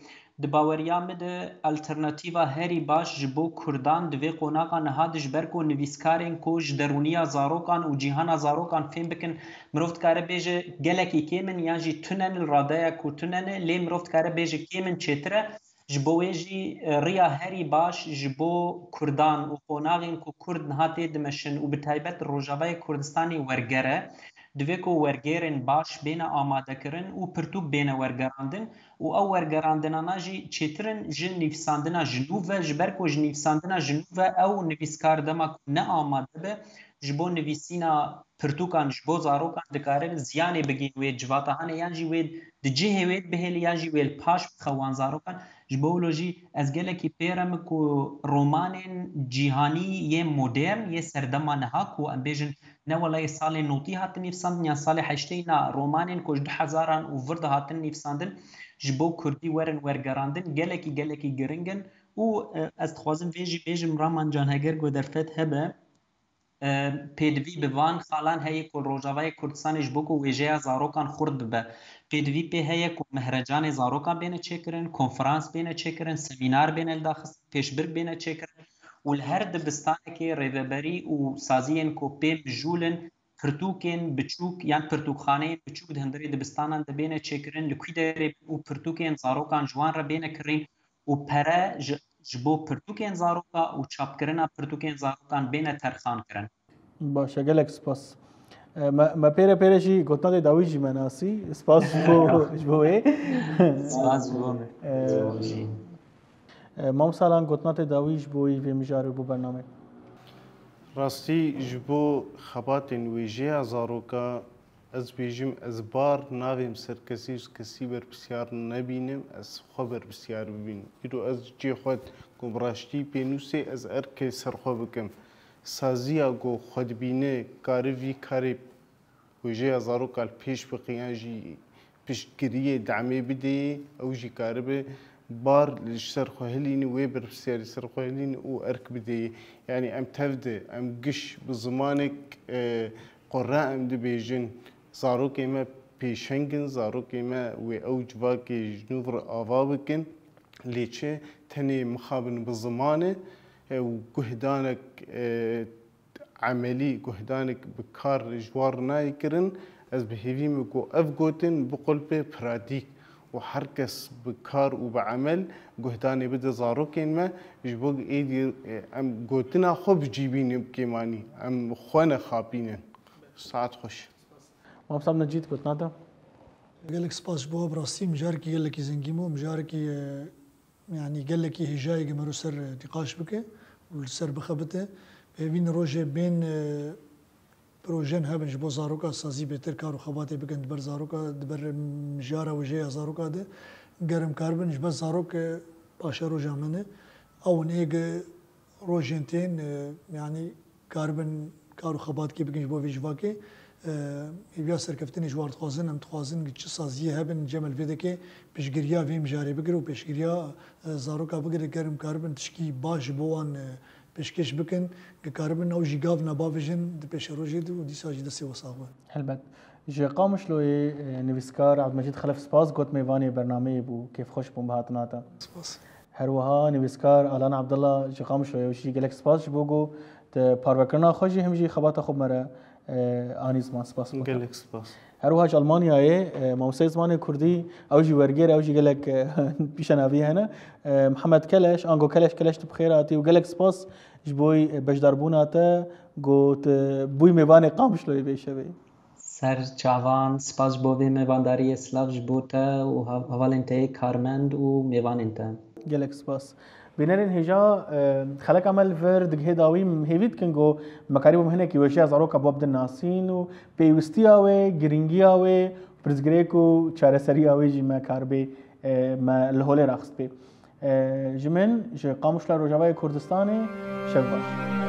Di baweriya min de alternatîfa herî baş ji bo kurdan di vê qonaxa niha de, ji ber ku nivîskarên ku ji derûniya zarokan û cîhana zarokan fêm bikin, mirov dikare bêje gelekî kêm in yan jî tune ne, li radeya ku tune ne, lê mirov dikare bêje kêm in çêtir e. Ji bo wê jî, e, riya herî baş ji bo kurdan û qonaxên ku kurd niha tê dimeşin û bi taybet Rojavayê Kurdistanê werger e, divê ku wergêrên baş bêne amadekirin û pirtûk bêne wergerandin û ew wergerandinana jî çêtir in ji nivîsandina ji nû ve, ji ber ku ji nivîsandina ji nû ve ew nivîskar dema ku ne amade be ji bo nivîsîna pirtûkan ji bo zarokan dikare ziyanê bigihîn wê civata hane, yan jî wê di cihê wê bihêle, yan jî wê li paş bixe wan zarokan. Ji bo wilo jî ez gelekî pê re me ku romanên cîhanî yê modern, yê serdema niha, ku em bêjin ne wela yê salê notî hatin nivîsandin yan salê heşteyî, na romanên ku ji du hezaran û vir de hatin nivîsandin, ji bo kurdî werin wergerandin, gelekî, gelekî giring in. Û, e, ez dixwazim vê jî bêjim, Raman Can, heger ku derfet hebe, e, pêdivî bi van xalan heye ku li Rojavayê Kurdistanê ji bo ku wêjeya zarokan xurt bibe, pêdivî pê heye ku mehrecanê zarokan bêne çêkirin, konferans bêne çêkirin, semînar bêne lidaxistin, pêşbirk bêne çêkirin û li her dibistanekê rêveberî û saziyên ku pê mijûl in, pirtûkên biçûk yan pirtûkxaneyên biçûk di hundirê dibistanan de bêne çêkirin, li kwî derê bin û pirtûkên zarokan ji wan re bêne kirîn û pere ji, ji bo pirtûkên zaroka û çapkirina pirtûkên zarokan bêne terxan kirin. Baş e, gelek spas. E, me, me pêre pêre jî gotina te dawî jî me nasî. Spas ji bo, ji bo wê. Spas ji bo me. E, ji bo jî. E, Mam Salan, gotina te dawî ji bo vê mijarê û bo bernameyê. Rastî ji bo xebatên wêjeya zaroka ez bêjim, ez bar navêm ser kesî, ji kesî berpisyar nebînim, ez xwe berpisyar bibînim. Îro ez cê xwe ku bi raştî pênûsê ez erkê ser xwe bikim. Saziya ku xwe dibîne kare vî karê wêjeya zaroka li pêş bixe yan jî piştgiriyê demê bidê, ew jî karibe bar li ser xwe hilîne, wê berpisyarî ser xwe hilîne û erk bidê. Yanî em tev de, em giş bi zimanek, e, qure em dibêjin, zarokê me pêşeng in, zarokê me wê ew civakê ji nû re ava bikin. Lê çi tenê mixabin bi ziman e, e, û guhdanek, e, emelî, guhdanek bi kar ji wan re nayê kirin, ez bi hêvî me ku ev gotin biqulpe pratîk û her kes bi kar û bi emel guhdanê bide zarokên me, ji bo êdî, e, em gotina xwe bi cî bînin bi kêmanî, em xwe nexapînin. Saet xweş. Mam Sam Necîd, gotina te. Gelek spas ji bo, bi rastî mijarekî gelekî zengîn bû, mijarekî, e, yanî gelekî hêjayê ge mero ser, e, nîqaş bike. Li ser bixebite, pêvîn rojê bên, e, projen hebin ji bo zaroka sazî bêtir kar û xebatê bikin di ber zaroka, di ber mijara wijê ya zaroka de. Gerim karibin ji ber zarok, e, paşeroja me ne. Ew in êg rojên tên, e, yanî karibin kar û xebatkê bikin ji bo vê civakê. E, hêviya serkeftinê ji war dixwazin, em dixwazin çi saziyê hebin, cem li vê dekê piştgiriya vê mijarê bigire û pêşgiriya, e, zaroka bigire, gerim karibin tişkî baş ji bo wan, e, pêşkêş bikin, dikaribin ew jî gav nebavêjin di pêşerojê de û dîsa jî destê we sax be. Helbet. Ji Qamişloyê, e, nivîskar Abdulmecîd Xelef spas got mêvanê bernameyê bû, kêfxweş bûm bi hatina te. Spas. Her wiha nivîskar Alan Abdullah ji Qamişloyê, ew jî gelek spas ji bo ku te parvekirina xwe jî him jî xebata xwe bi me re, e, anî ziman. Spas bo te. Gelek spas. Her wiha ji Almanyayê, e, mamosteyê zimanê kurdî, ew jî wergêr, ew jî gelek, e, pîşenavî hene. E, Mihemed Keleş, ango Keleş, Keleş tu bi xêr hatî û gelek spas ji bo, e, beşdarbûna te, ku tu bûyî mêvanê Qamişloyê vê şevê. Ser çavan, spas ji bo vê mêvandariyê, silav ji bo te û hev-, hevalên te yê karmend û mêvanên te. Gelek spas. Bînerên hêja, e, xeleka me li vir digihê dawî, em hêvî dikin ku me karîbû hinekî wêjeya zaroka bo bidin nasîn û pêwistiya wê, girîngiya wê, pirsgirêk û çareseriya wê jî me karibê, e, me li holê raxistbê. E, ji min, ji Qamişlo Rojavayê Kurdistanê, şev baş.